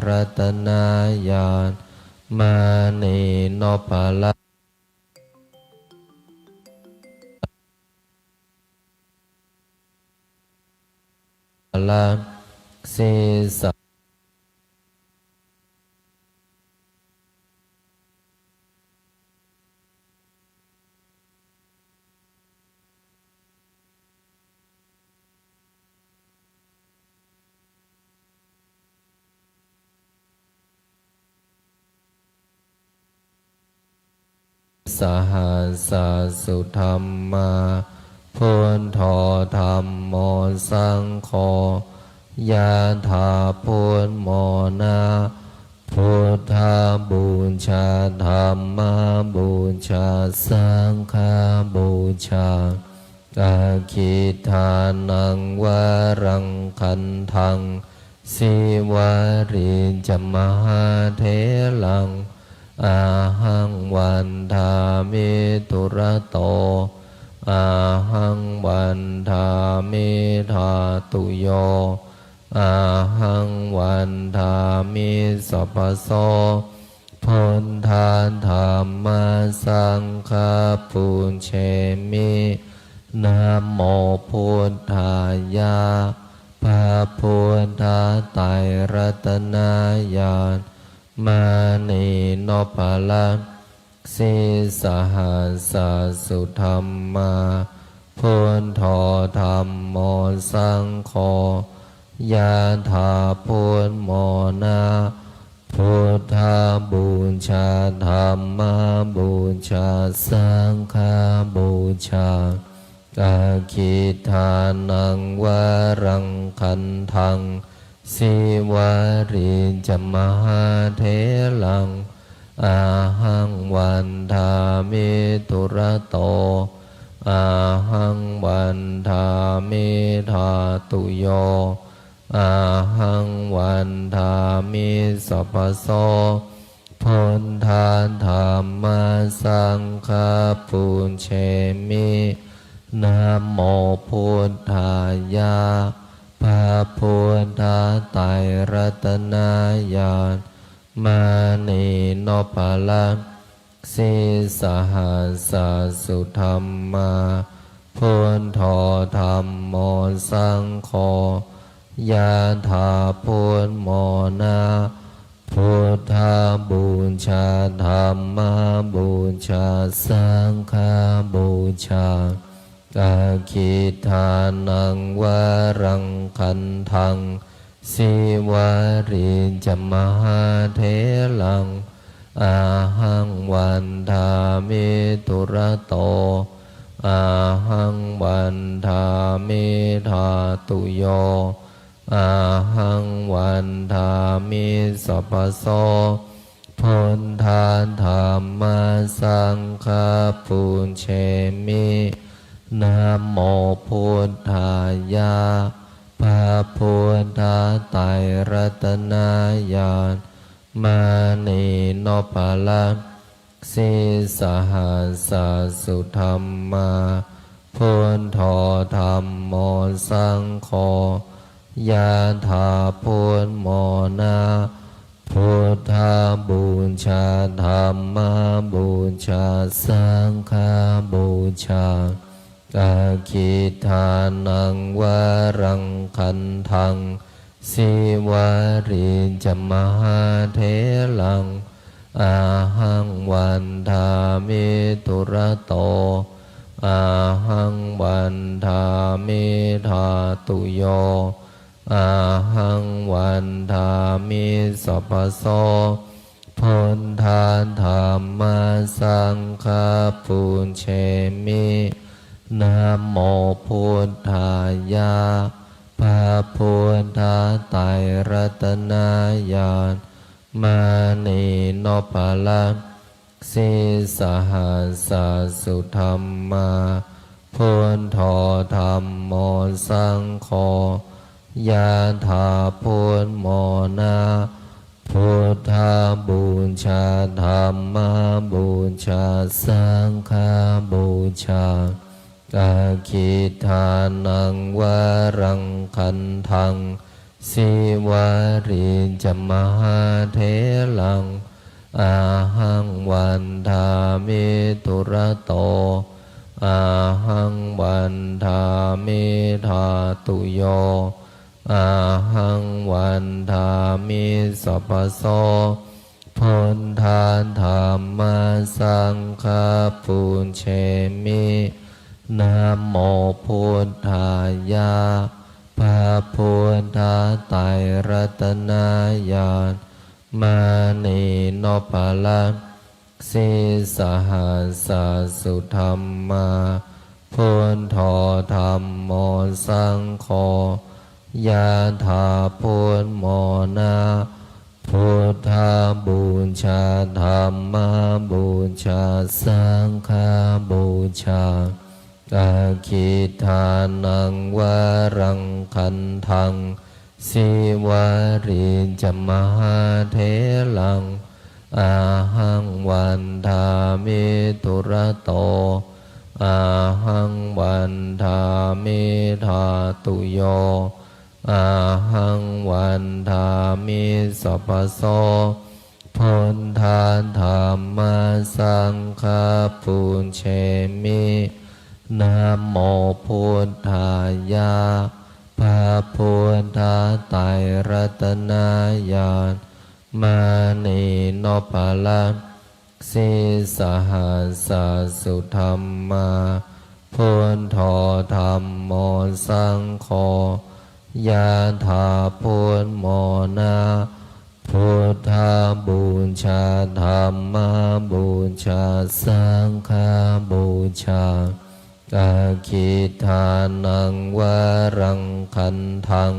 รัตนญาณ มณีนพรัตน์ sīsahassa sudhammā, buddho dhammo saṅgho, yathā buddhamona. Buddhapūjā dhammapūjā saṅghapūjā, aggidānaṃ varaṃ gandhaṃ, sīvalī ca mahātheraṃ, ahaṃ vandāmi dūrato, ahaṃ vandāmi dhātuyo, ahaṃ vandāmi sabbaso, buddha dhamma saṅgha pūjemi. Namo buddhāya. พระพุทธไตรรัตนญาณ มณีนพรัตน์ sīsahassa sudhammā, buddho dhammo saṅgho, yathā buddhamona. Buddhapūjā dhammapūjā saṅghapūjā, aggidānaṃ varaṃ gandhaṃ, sīvalī ca mahātheraṃ, ahaṃ vandāmi dūrato, ahaṃ vandāmi dhātuyo, ahaṃ vandāmi sabbaso, buddha dhamma saṅgha pūjemi. Namo buddhāya. พ พระพุทธไตรรัตนญาณ มณีนพรัตน์ sīsahassa sudhammā, buddho dhammo saṅgho, ยะถา พุทโธ นะ Buddhapūjā, Dhammapūjā, Saṅghapūjā. Aggidānaṃ varaṃ gandhaṃ, Sīvalī ca mahātheraṃ, ahaṃ vandāmi dūrato, ahaṃ vandāmi dhātuyo, ahaṃ vandāmi sabbaso. Buddha dhamma saṅgha pūjemi. Namo buddhāya. พระพุทธไตรรัตนญาณ มณีนพรัตน์ sīsahassa sudhammā, buddho dhammo saṅgho, ยะถา พุทโธ นะ Buddhapūjā, Dhammapūjā, Saṅghapūjā. Aggidānaṃ varaṃ gandhaṃ, Sīvalī ca mahātheraṃ, ahaṃ vandāmi dūrato, ahaṃ vandāmi dhātuyo, ahaṃ vandāmi sabbaso. Buddha dhamma saṅgha pūjemi. Namo buddhāya. พระพุทธไตรรัตนญาณ มณีนพรัตน์ sīsahassa sudhammā, buddho dhammo saṅgho, ยะถา พุทโธ นะ Buddhapūjā, Dhammapūjā, Saṅghapūjā. Aggidānaṃ varaṃ gandhaṃ, Sīvalī ca mahātheraṃ, ahaṃ vandāmi dūrato, ahaṃ vandāmi dhātuyo, ahaṃ vandāmi sabbaso. Buddha dhamma saṅgha pūjemi. Namo buddhāya. พระพุทธไตรรัตนญาณ มณีนพรัตน์ sīsahassa sudhammā, buddho dhammo saṅgho, ยะถา พุทโธ นะ Buddhapūjā, Dhammapūjā, Saṅghapūjā. Aggidānaṃ varaṃ gandhaṃ, Sīvalī ca mahātheraṃ, ahaṃ vandāmi dūrato, ahaṃ vandāmi dhātuyo, ahaṃ vandāmi sabbaso. Buddha dhamma saṅgha pūjemi. Namo buddhāya. พระพุทธไตรรัตนญาณ มณีนพรัตน์ sīsahassa sudhammā, buddho dhammo saṅgho, ยะถา พุทโธ นะ Buddhapūjā, Dhammapūjā, Saṅghapūjā. Aggidānaṃ varaṃ gandhaṃ,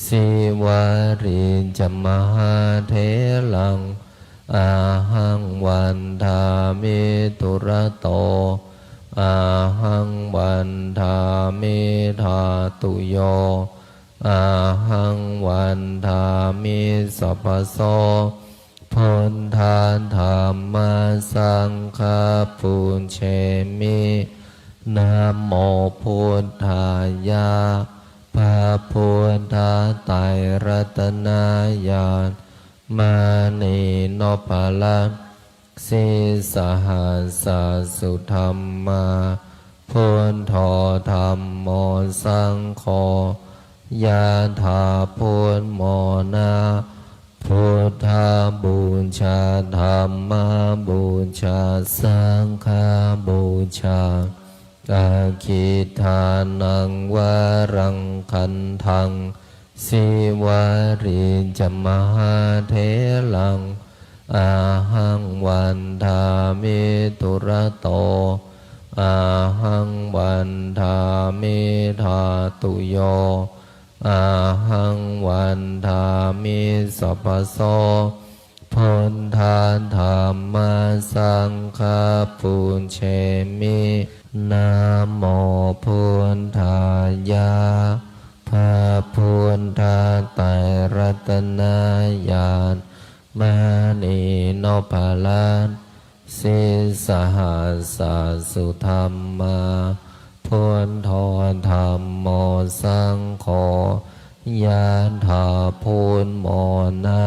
Sīvalī ca mahātheraṃ, ahaṃ vandāmi dūrato, ahaṃ vandāmi dhātuyo, ahaṃ vandāmi sabbaso. Buddha dhamma saṅgha pūjemi. Namo buddhāya. พระพุทธไตรรัตนญาณ มณีนพรัตน์ sīsahassa sudammā, buddho dhammo saṅgho, ยะถา พุทโธ นะ Buddhabūjā, dhammabūjā, saṅghabūjā. Aggidānaṃ varaṃ gandhaṃ, Sīvalī ca mahātheraṃ, ahaṃ vandāmi dūrato, ahaṃ vandāmi dhātuyo, ahaṃ vandāmi sabbaso. Buddha dhamma saṅgha pūjemi. Namo buddhāya. พระพุทธไตรรัตนญาณ มณีนพรัตน์ sīsahassa sudammā, buddho dhammo saṅgho, ยะถา พุทโธ นะ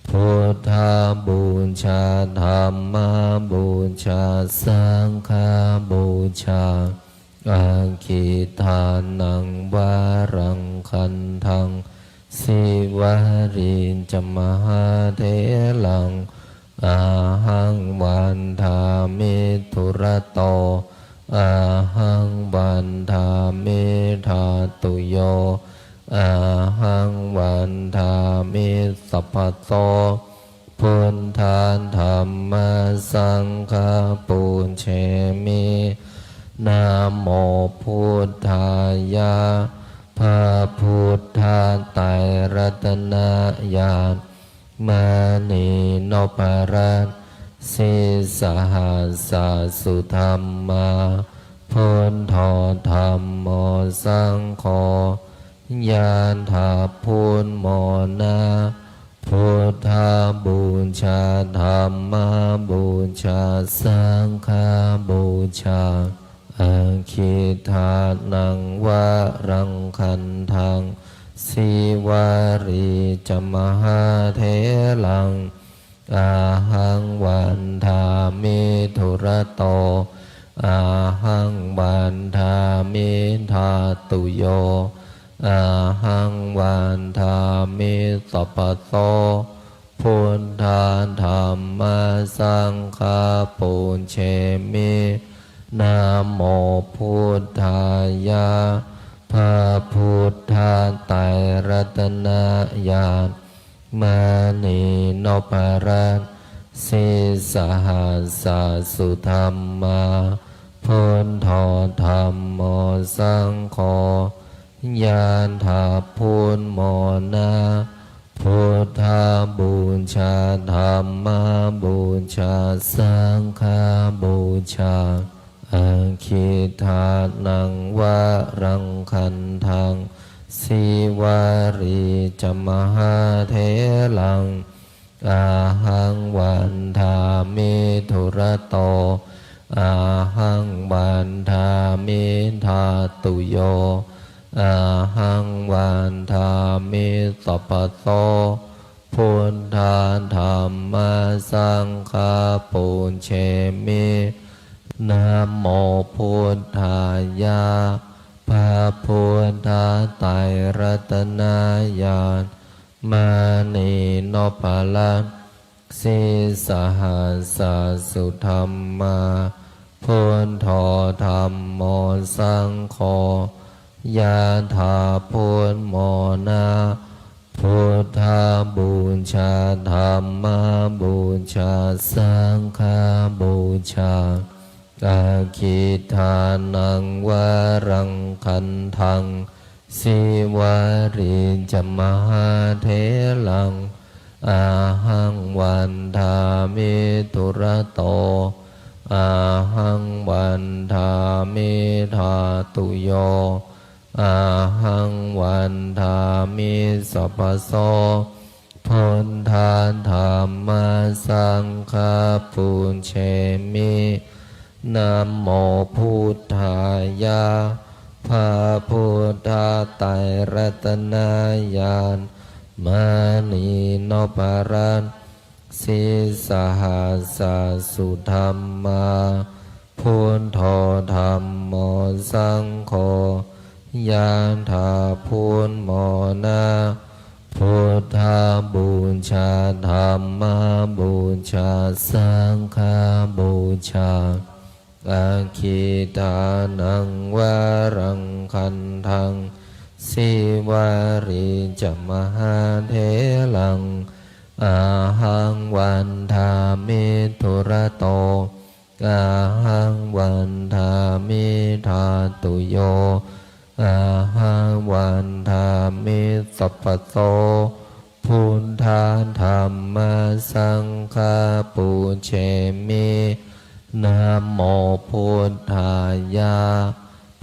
Buddhabūjā, dhammabūjā, saṅghabūjā. Aggidānaṃ varaṃ gandhaṃ, Sīvalī ca mahātheraṃ, ahaṃ vandāmi dūrato, ahaṃ vandāmi dhātuyo, ahaṃ vandāmi sabbaso. Buddha dhamma saṅgha pūjemi. Namo buddhāya. พระพุทธไตรรัตนญาณ มณีนพรัตน์ sīsahassa sudammā, buddho dhammo saṅgho, ยะถา พุทโธ นะ Buddhabūjā, dhammabūjā, saṅghabūjā. Aggidānaṃ varaṃ gandhaṃ, Sīvalī ca mahātheraṃ, ahaṃ vandāmi dūrato, ahaṃ vandāmi dhātuyo, ahaṃ vandāmi sabbaso. Buddha dhamma saṅgha pūjemi. Namo buddhāya. พระพุทธไตรรัตนญาณ มณีนพรัตน์ sīsahassa sudammā, buddho dhammo saṅgho, ยะถา พุทโธ นะ Buddhabūjā, dhammabūjā, saṅghabūjā. Aggidānaṃ varaṃ gandhaṃ, Sīvalī ca mahātheraṃ, ahaṃ vandāmi dūrato, ahaṃ vandāmi dhātuyo, ahaṃ vandāmi sabbaso. Buddha dhamma saṅgha pūjemi. Namo buddhāya. พระพุทธไตรรัตนญาณ มณีนพรัตน์ sīsahassa sudammā, buddho dhammo saṅgho, ยะถา พุทโธ นะ Buddhabūjā, dhammabūjā, saṅghabūjā. Aggidānaṃ varaṃ gandhaṃ, Sīvalī ca mahātheraṃ, ahaṃ vandāmi dūrato, ahaṃ vandāmi dhātuyo, ahaṃ vandāmi sabbaso. Buddha dhamma saṅgha pūjemi. Namo buddhāya. พระพุทธ ไตรรัตนญาณ มณีนพรัตน์ sīsahassa sudhammā, buddho dhammo saṅgho, yathā buddhamona. Buddhapūjā, dhammapūjā, saṅghapūjā. Aggīdānaṃ varaṃ gandhaṃ, Sīvalī ca mahātheraṃ, ahaṃ vandāmi dūrato. Ahaṃ vandāmi dhātuyo, ahaṃ vandāmi sabbaso. Buddha dhamma saṅgha pūjemi, namo buddhāya.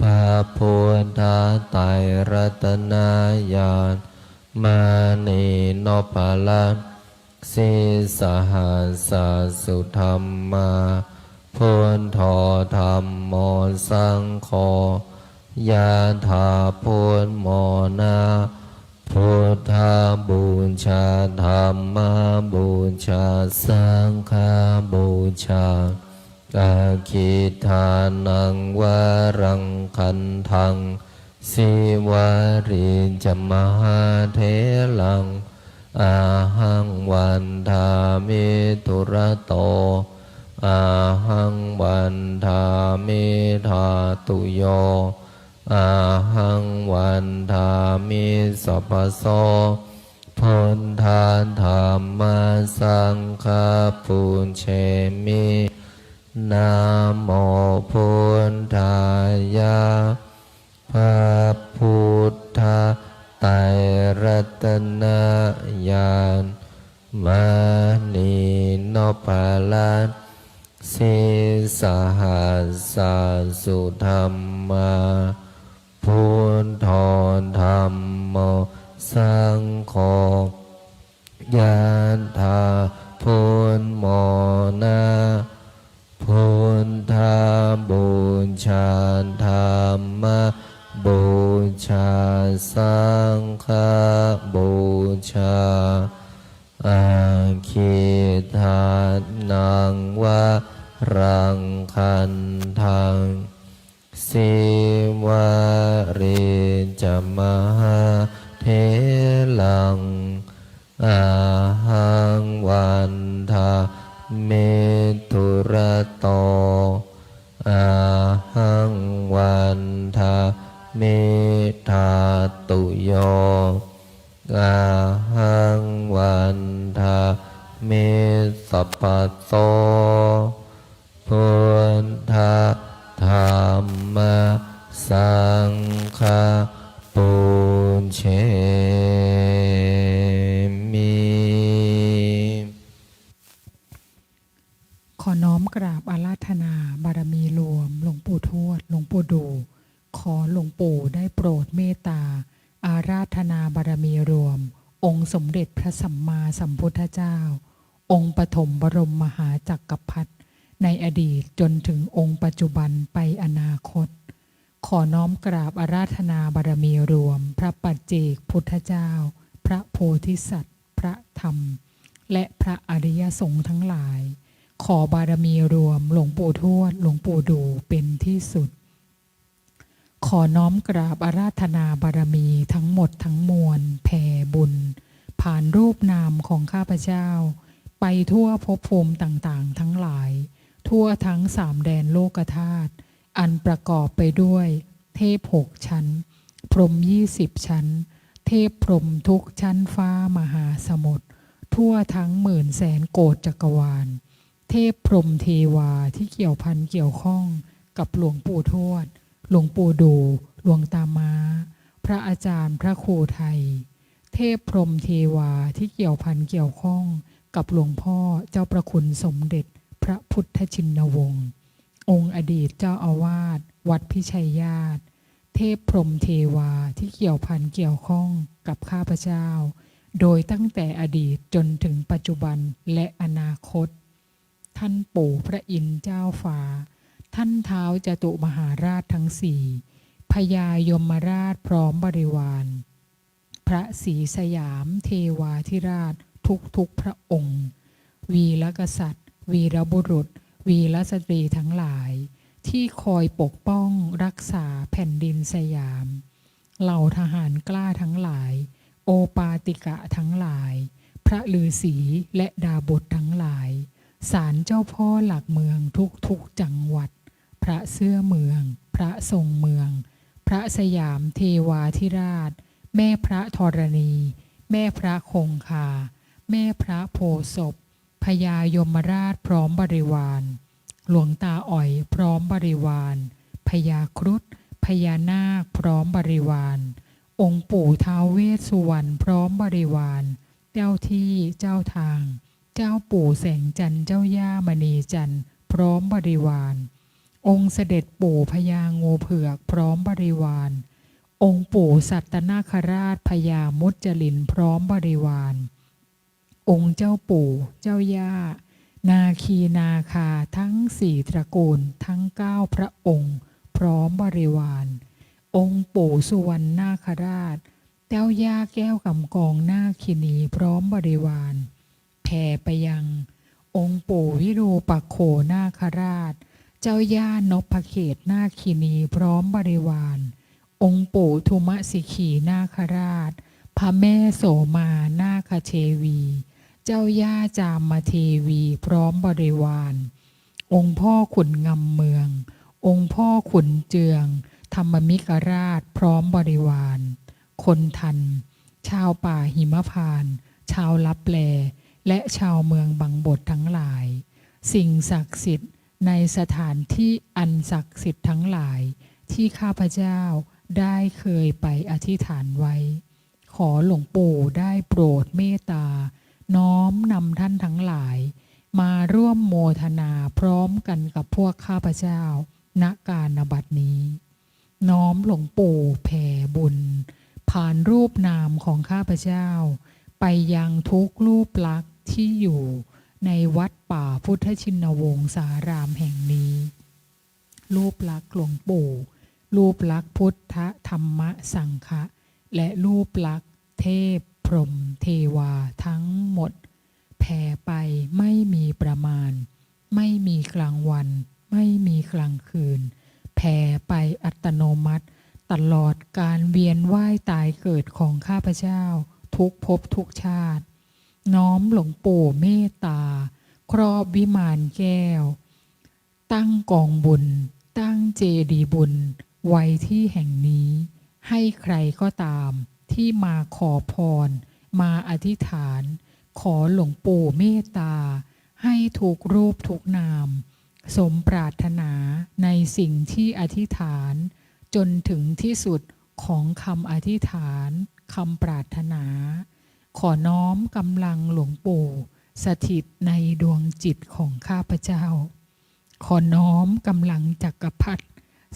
พระพุทธไตรรัตนญาณ มณีนพรัตน์ sīsahassa sudhammā, buddho dhammo saṅgho, yathā buddhamona. Buddhapūjā, dhammapūjā, saṅghapūjā. Aggīdānaṃ varaṃ gandhaṃ, Sīvalī ca mahātheraṃ, ahaṃ vandāmi dūrato. Ahaṃ vandāmi dhātuyo, ahaṃ vandāmi sabbaso. Buddha dhamma saṅgha pūjemi, namo buddhāya. พระพุทธไตรรัตนญาณ มณีนพรัตน์ sīsahassa sudhammā, buddho dhammo saṅgho, yathā buddhamona. Buddhapūjā, dhammapūjā, saṅghapūjā. Aggīdānaṃ varaṃ gandhaṃ, Sīvalī ca mahātheraṃ, ahaṃ vandāmi dūrato. Ahaṃ vandāmi dhātuyo, ahaṃ vandāmi sabbaso. Buddha dhamma saṅgha pūjemi. ขอน้อมกราบอาราธนาบารมีรวมหลวงปู่ทวด หลวงปู่ดู่ ขอหลวงปู่ได้โปรดเมตตาอาราธนาบารมีรวม องค์สมเด็จพระสัมมาสัมพุทธเจ้า องค์ปฐมบรมมหาจักรพรรดิ ในอดีตจนถึงองค์ปัจจุบันไปอนาคต ขอน้อมกราบอาราธนาบารมีรวม พระปัจเจกพุทธเจ้า พระโพธิสัตว์ พระธรรม และพระอริยสงฆ์ทั้งหลาย ขอบารมีรวมหลวงปู่ทวด หลวงปู่ดู่เป็นที่สุด ขอน้อมกราบอาราธนาบารมีทั้งหมดทั้งมวล แผ่บุญ ผ่านรูปนามของข้าพเจ้า ไปทั่วภพภูมิต่างๆ ทั้งหลาย ทั่วทั้งสามแดนโลกธาตุ อันประกอบไปด้วยเทพหกชั้น พรหมยี่สิบชั้น เทพพรหมทุกชั้นฟ้ามหาสมุทร ทั่วทั้งหมื่นแสนโกฏจักรวาล เทพพรหมเทวาที่เกี่ยวพันเกี่ยวข้องกับหลวงปู่ทวด หลวงปู่ดู่ หลวงตาม้า พระอาจารย์พระครูไทย เทพพรหมเทวาที่เกี่ยวพันเกี่ยวข้องกับหลวงพ่อเจ้าประคุณสมเด็จพระพุทธชินวงศ์ องค์อดีตเจ้าอาวาสวัดพิชัยญาติ เทพพรหมเทวาที่เกี่ยวพันเกี่ยวข้องกับข้าพเจ้า โดยตั้งแต่อดีตจนถึงปัจจุบันและอนาคต ท่านปู่พระอินทร์เจ้าฟ้า ท่านท้าวจตุมหาราชทั้งสี่ พ พญายมราชพร้อมบริวาร พระศรีสยามเทวาธิราชทุกๆพระองค์ วีรกษัตริย์ วีรบุรุษ วีรสตรีทั้งหลาย ที่คอยปกป้องรักษาแผ่นดินสยาม เหล่าทหารกล้าทั้งหลาย โอปาติกะทั้งหลาย พระฤาษีและดาบททั้งหลาย ศาลเจ้าพ่อหลักเมืองทุกๆจังหวัด พระเสื้อเมือง พระทรงเมือง พระสยามเทวาธิราช แม่พระธรณี แม่พระคงคา แม่พระโพธิ์ศพ พญายมราชพร้อมบริวาร หลวงตาอ๋อยพร้อมบริวาร พญาครุฑ พญานาคพร้อมบริวาร องค์ปู่ท้าวเวสสุวรรณพร้อมบริวาร เจ้าที่เจ้าทาง เจ้าปู่แสงจันทร์ เจ้าย่ามณีจันทร์พร้อมบริวาร องค์เสด็จปู่พญางูเผือกพร้อมบริวาร องค์ปู่สัตตนาคราช พญามุจลินพร้อมบริวาร องค์เจ้าปู่เจ้าย่า นาคีนาคาทั้งสี่ตระกูล ทั้งเก้าพระองค์พร้อมบริวาร องค์ปู่สุวรรณนาคราช เจ้าย่าแก้วกำกองนาคินีพร้อมบริวาร แผ่ไปยัง องค์ปู่วิรูปักโขนาคราช เจ้าย่านพเขตนาคินีพร้อมบริวาร องค์ปู่ทุมสิขีนาคราช พระแม่โสมานาคเทวี เจ้าย่าจามเทวีพร้อมบริวาร องค์พ่อขุนงำเมือง องค์พ่อขุนเจือง ธรรมมิกราชพร้อมบริวาร คนทัน ชาวป่าหิมพานต์ ชาวลับแล และชาวเมืองบังบดทั้งหลาย สิ่งศักดิ์สิทธิ์ในสถานที่อันศักดิ์สิทธิ์ทั้งหลาย ที่ข้าพเจ้าได้เคยไปอธิษฐานไว้ ขอหลวงปู่ได้โปรดเมตตา น้อมนำท่านทั้งหลาย มาร่วมโมทนาพร้อมกันกับพวกข้าพเจ้า ณ กาลบัดนี้ น้อมหลวงปู่แผ่บุญ ผ่านรูปนามของข้าพเจ้า ไปยังทุกรูปลักษณ์ที่อยู่ในวัดป่าพุทธชินวงศารามแห่งนี้ รูปลักษณ์หลวงปู่ รูปลักษณ์พุทธธรรมสังฆะ และรูปลักษณ์เทพพรหมเทวาทั้งหมด แผ่ไปไม่มีประมาณ ไม่มีกลางวัน ไม่มีกลางคืน แผ่ไปอัตโนมัติ ตลอดการเวียนว่ายตายเกิดของข้าพเจ้า ทุกภพทุกชาติ น้อมหลวงปู่เมตตา ครอบวิมานแก้ว ตั้งกองบุญ ตั้งเจดีย์บุญไว้ที่แห่งนี้ ให้ใครก็ตามที่มาขอพร มาอธิษฐาน ขอหลวงปู่เมตตา ให้ทุกรูปทุกนาม สมปรารถนาในสิ่งที่อธิษฐาน จนถึงที่สุดของคำอธิษฐาน คำปรารถนา ขอน้อมกำลังหลวงปู่ สถิตในดวงจิตของข้าพเจ้า ขอน้อมกำลังจักรพรรดิ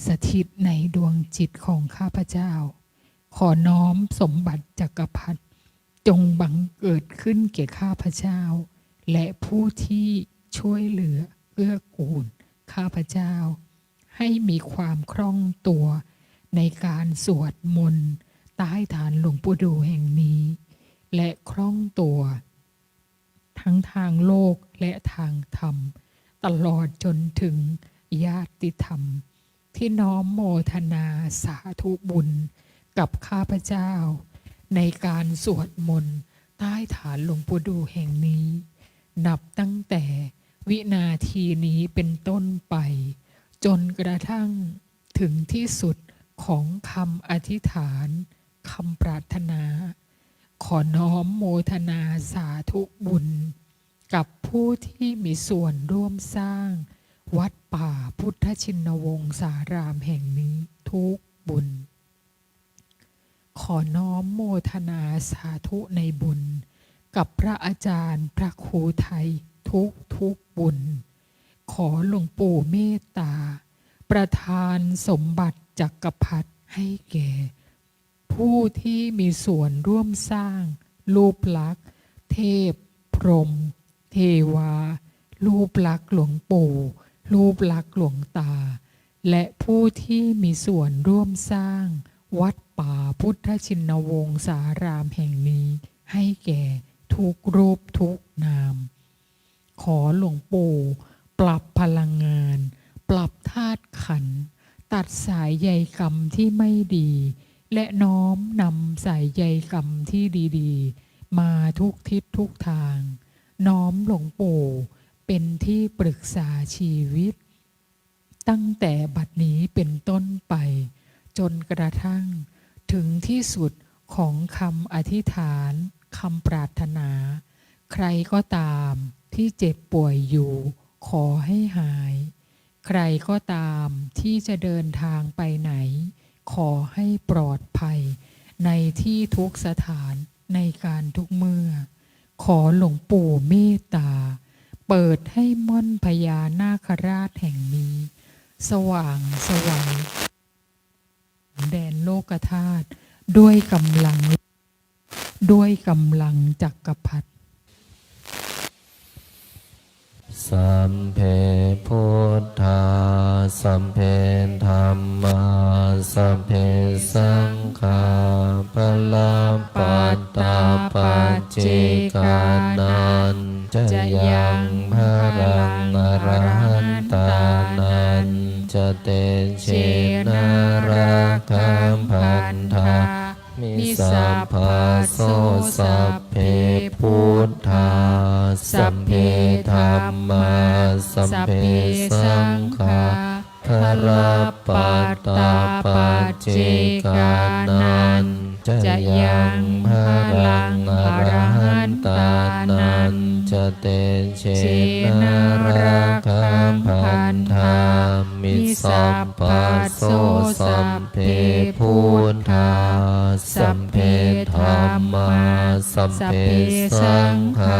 สถิตในดวงจิตของข้าพเจ้า ขอน้อมสมบัติจักรพรรดิ จงบังเกิดขึ้นแก่ข้าพเจ้า และผู้ที่ช่วยเหลือเกื้อกูลข้าพเจ้า ให้มีความคล่องตัวในการสวดมนต์ใต้ฐานหลวงปู่ดู่แห่งนี้ และคล่องตัว ทั้งทางโลกและทางธรรม ตลอดจนถึงญาติธรรม ที่น้อมโมทนาสาธุบุญกับข้าพเจ้า ในการสวดมนต์ใต้ฐานหลวงปู่ดู่แห่งนี้ นับตั้งแต่วินาทีนี้เป็นต้นไป จนกระทั่งถึงที่สุดของคำอธิษฐาน คำปรารถนา ขอน้อมโมทนาสาธุบุญ กับผู้ที่มีส่วนร่วมสร้างวัดป่าพุทธชินวงศารามแห่งนี้ทุกบุญ ขอน้อมโมทนาสาธุในบุญ กับพระอาจารย์พระครูไทยทุกทุกบุญ ขอหลวงปู่เมตตา ประทานสมบัติจักรพรรดิให้แก่ ผู้ที่มีส่วนร่วมสร้างรูปลักษณ์เทพ พรหม เทวา รูปลักษณ์หลวงปู่ รูปลักษณ์หลวงตา และผู้ที่มีส่วนร่วมสร้างวัดป่าพุทธชินวงศารามแห่งนี้ให้แก่ทุกรูปทุกนาม ขอหลวงปู่ปรับพลังงาน ปรับธาตุขันธ์ ตัดสายใยกรรมที่ไม่ดี และน้อมนำสายใยกรรมที่ดีๆ มาทุกทิศทุกทาง น้อมหลวงปู่เป็นที่ปรึกษาชีวิต ตั้งแต่บัดนี้เป็นต้นไป จนกระทั่งถึงที่สุดของคำอธิษฐาน คำปรารถนา ใครก็ตามที่เจ็บป่วยอยู่ ขอให้หาย ใครก็ตามที่จะเดินทางไปไหน ขอให้ปลอดภัย ในที่ทุกสถาน ในการทุกเมื่อ ขอหลวงปู่เมตตา เปิดให้ม่อนพญานาคราชแห่งนี้ สว่างไสว แดนโลกธาตุ ด้วยกำลัง ด้วยกำลังจักรพรรดิ Sabbe buddhā, sabbe dhammā, sabbe saṅghā, balappattā paccekānañca yaṃ balaṃ, arahantānañca tejena rakkhaṃ bandhā mi sabbaso. Sabbe buddhā, sabbe dhammā, sabbe saṅghā, balappattā paccekānañca yaṃ balaṃ, arahantānañca tejena rakkhaṃ bandhā mi sabbaso. Sabbe buddhā, sabbe dhammā, sabbe saṅghā,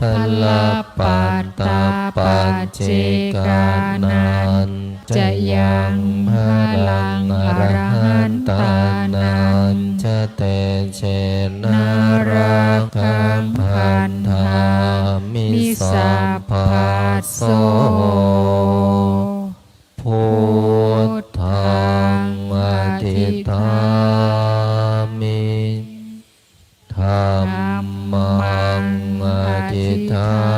balappattā paccekānañca yaṃ balaṃ, arahantānañca tejena rakkhaṃ bandhā mi sabbaso. Buddhaṃ adhiṭṭhāmi, dhammaṃ adhiṭṭhāmi,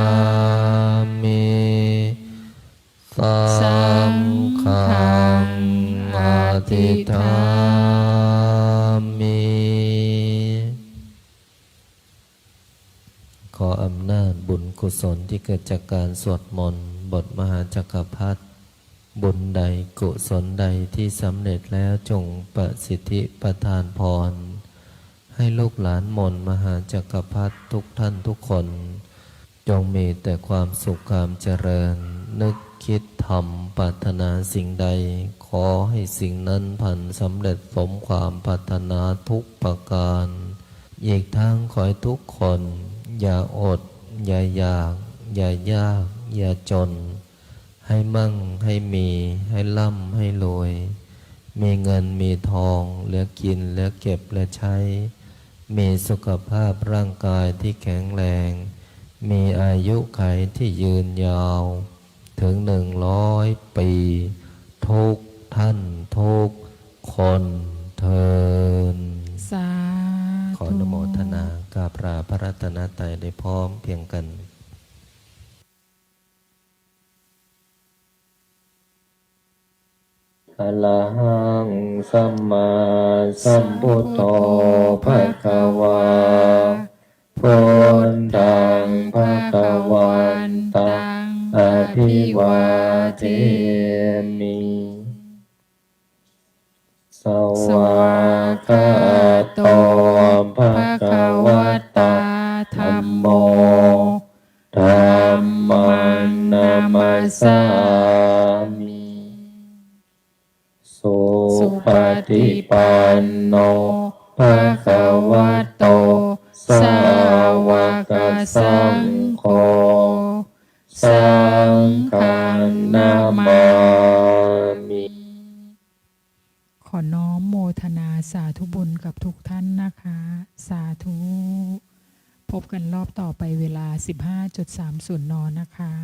saṅghaṃ adhiṭṭhāmi. ขออำนาจบุญกุศลที่เกิดจากการสวดมนต์บทมหาจักรพรรดิ บุญใดกุศลใดที่สำเร็จแล้วจงประสิทธิประทานพร ให้ลูกหลานมนต์มหาจักรพรรดิทุกท่านทุกคน จงมีแต่ความสุขความเจริญ นึกคิดทำปรารถนาสิ่งใด ขอให้สิ่งนั้นพลันสำเร็จสมความปรารถนาทุกประการ อีกทั้งขอให้ทุกคนอย่าอด อย่าอยาก อย่ายาก อย่าจน ให้มั่ง ให้มี ให้ร่ำ ให้รวย มีเงิน มีทอง เหลือกิน เหลือเก็บ เหลือใช้ มีสุขภาพร่างกายที่แข็งแรง มีอายุขัยที่ยืนยาว ถึงหนึ่งร้อยปี ทุกท่านทุกคนเทอญ สาธุ ขออนุโมทนากราบลาพระรัตนตรัยได้พร้อมเพียงกัน Arahaṃ sammāsambuddho bhagavā, buddhaṃ bhagavantaṃ abhivādemi. Svākkhāto bhagavatā dhammo, dhammaṃ namassāmi. Supaṭipanno bhagavato sāvakasaṅgho, saṅghaṃ namāmi. ขอน้อมโมทนาสาธุบุญกับทุกท่านนะคะ สาธุ พบกันรอบต่อไปเวลา สิบห้าจุดสามศูนย์ น นะคะ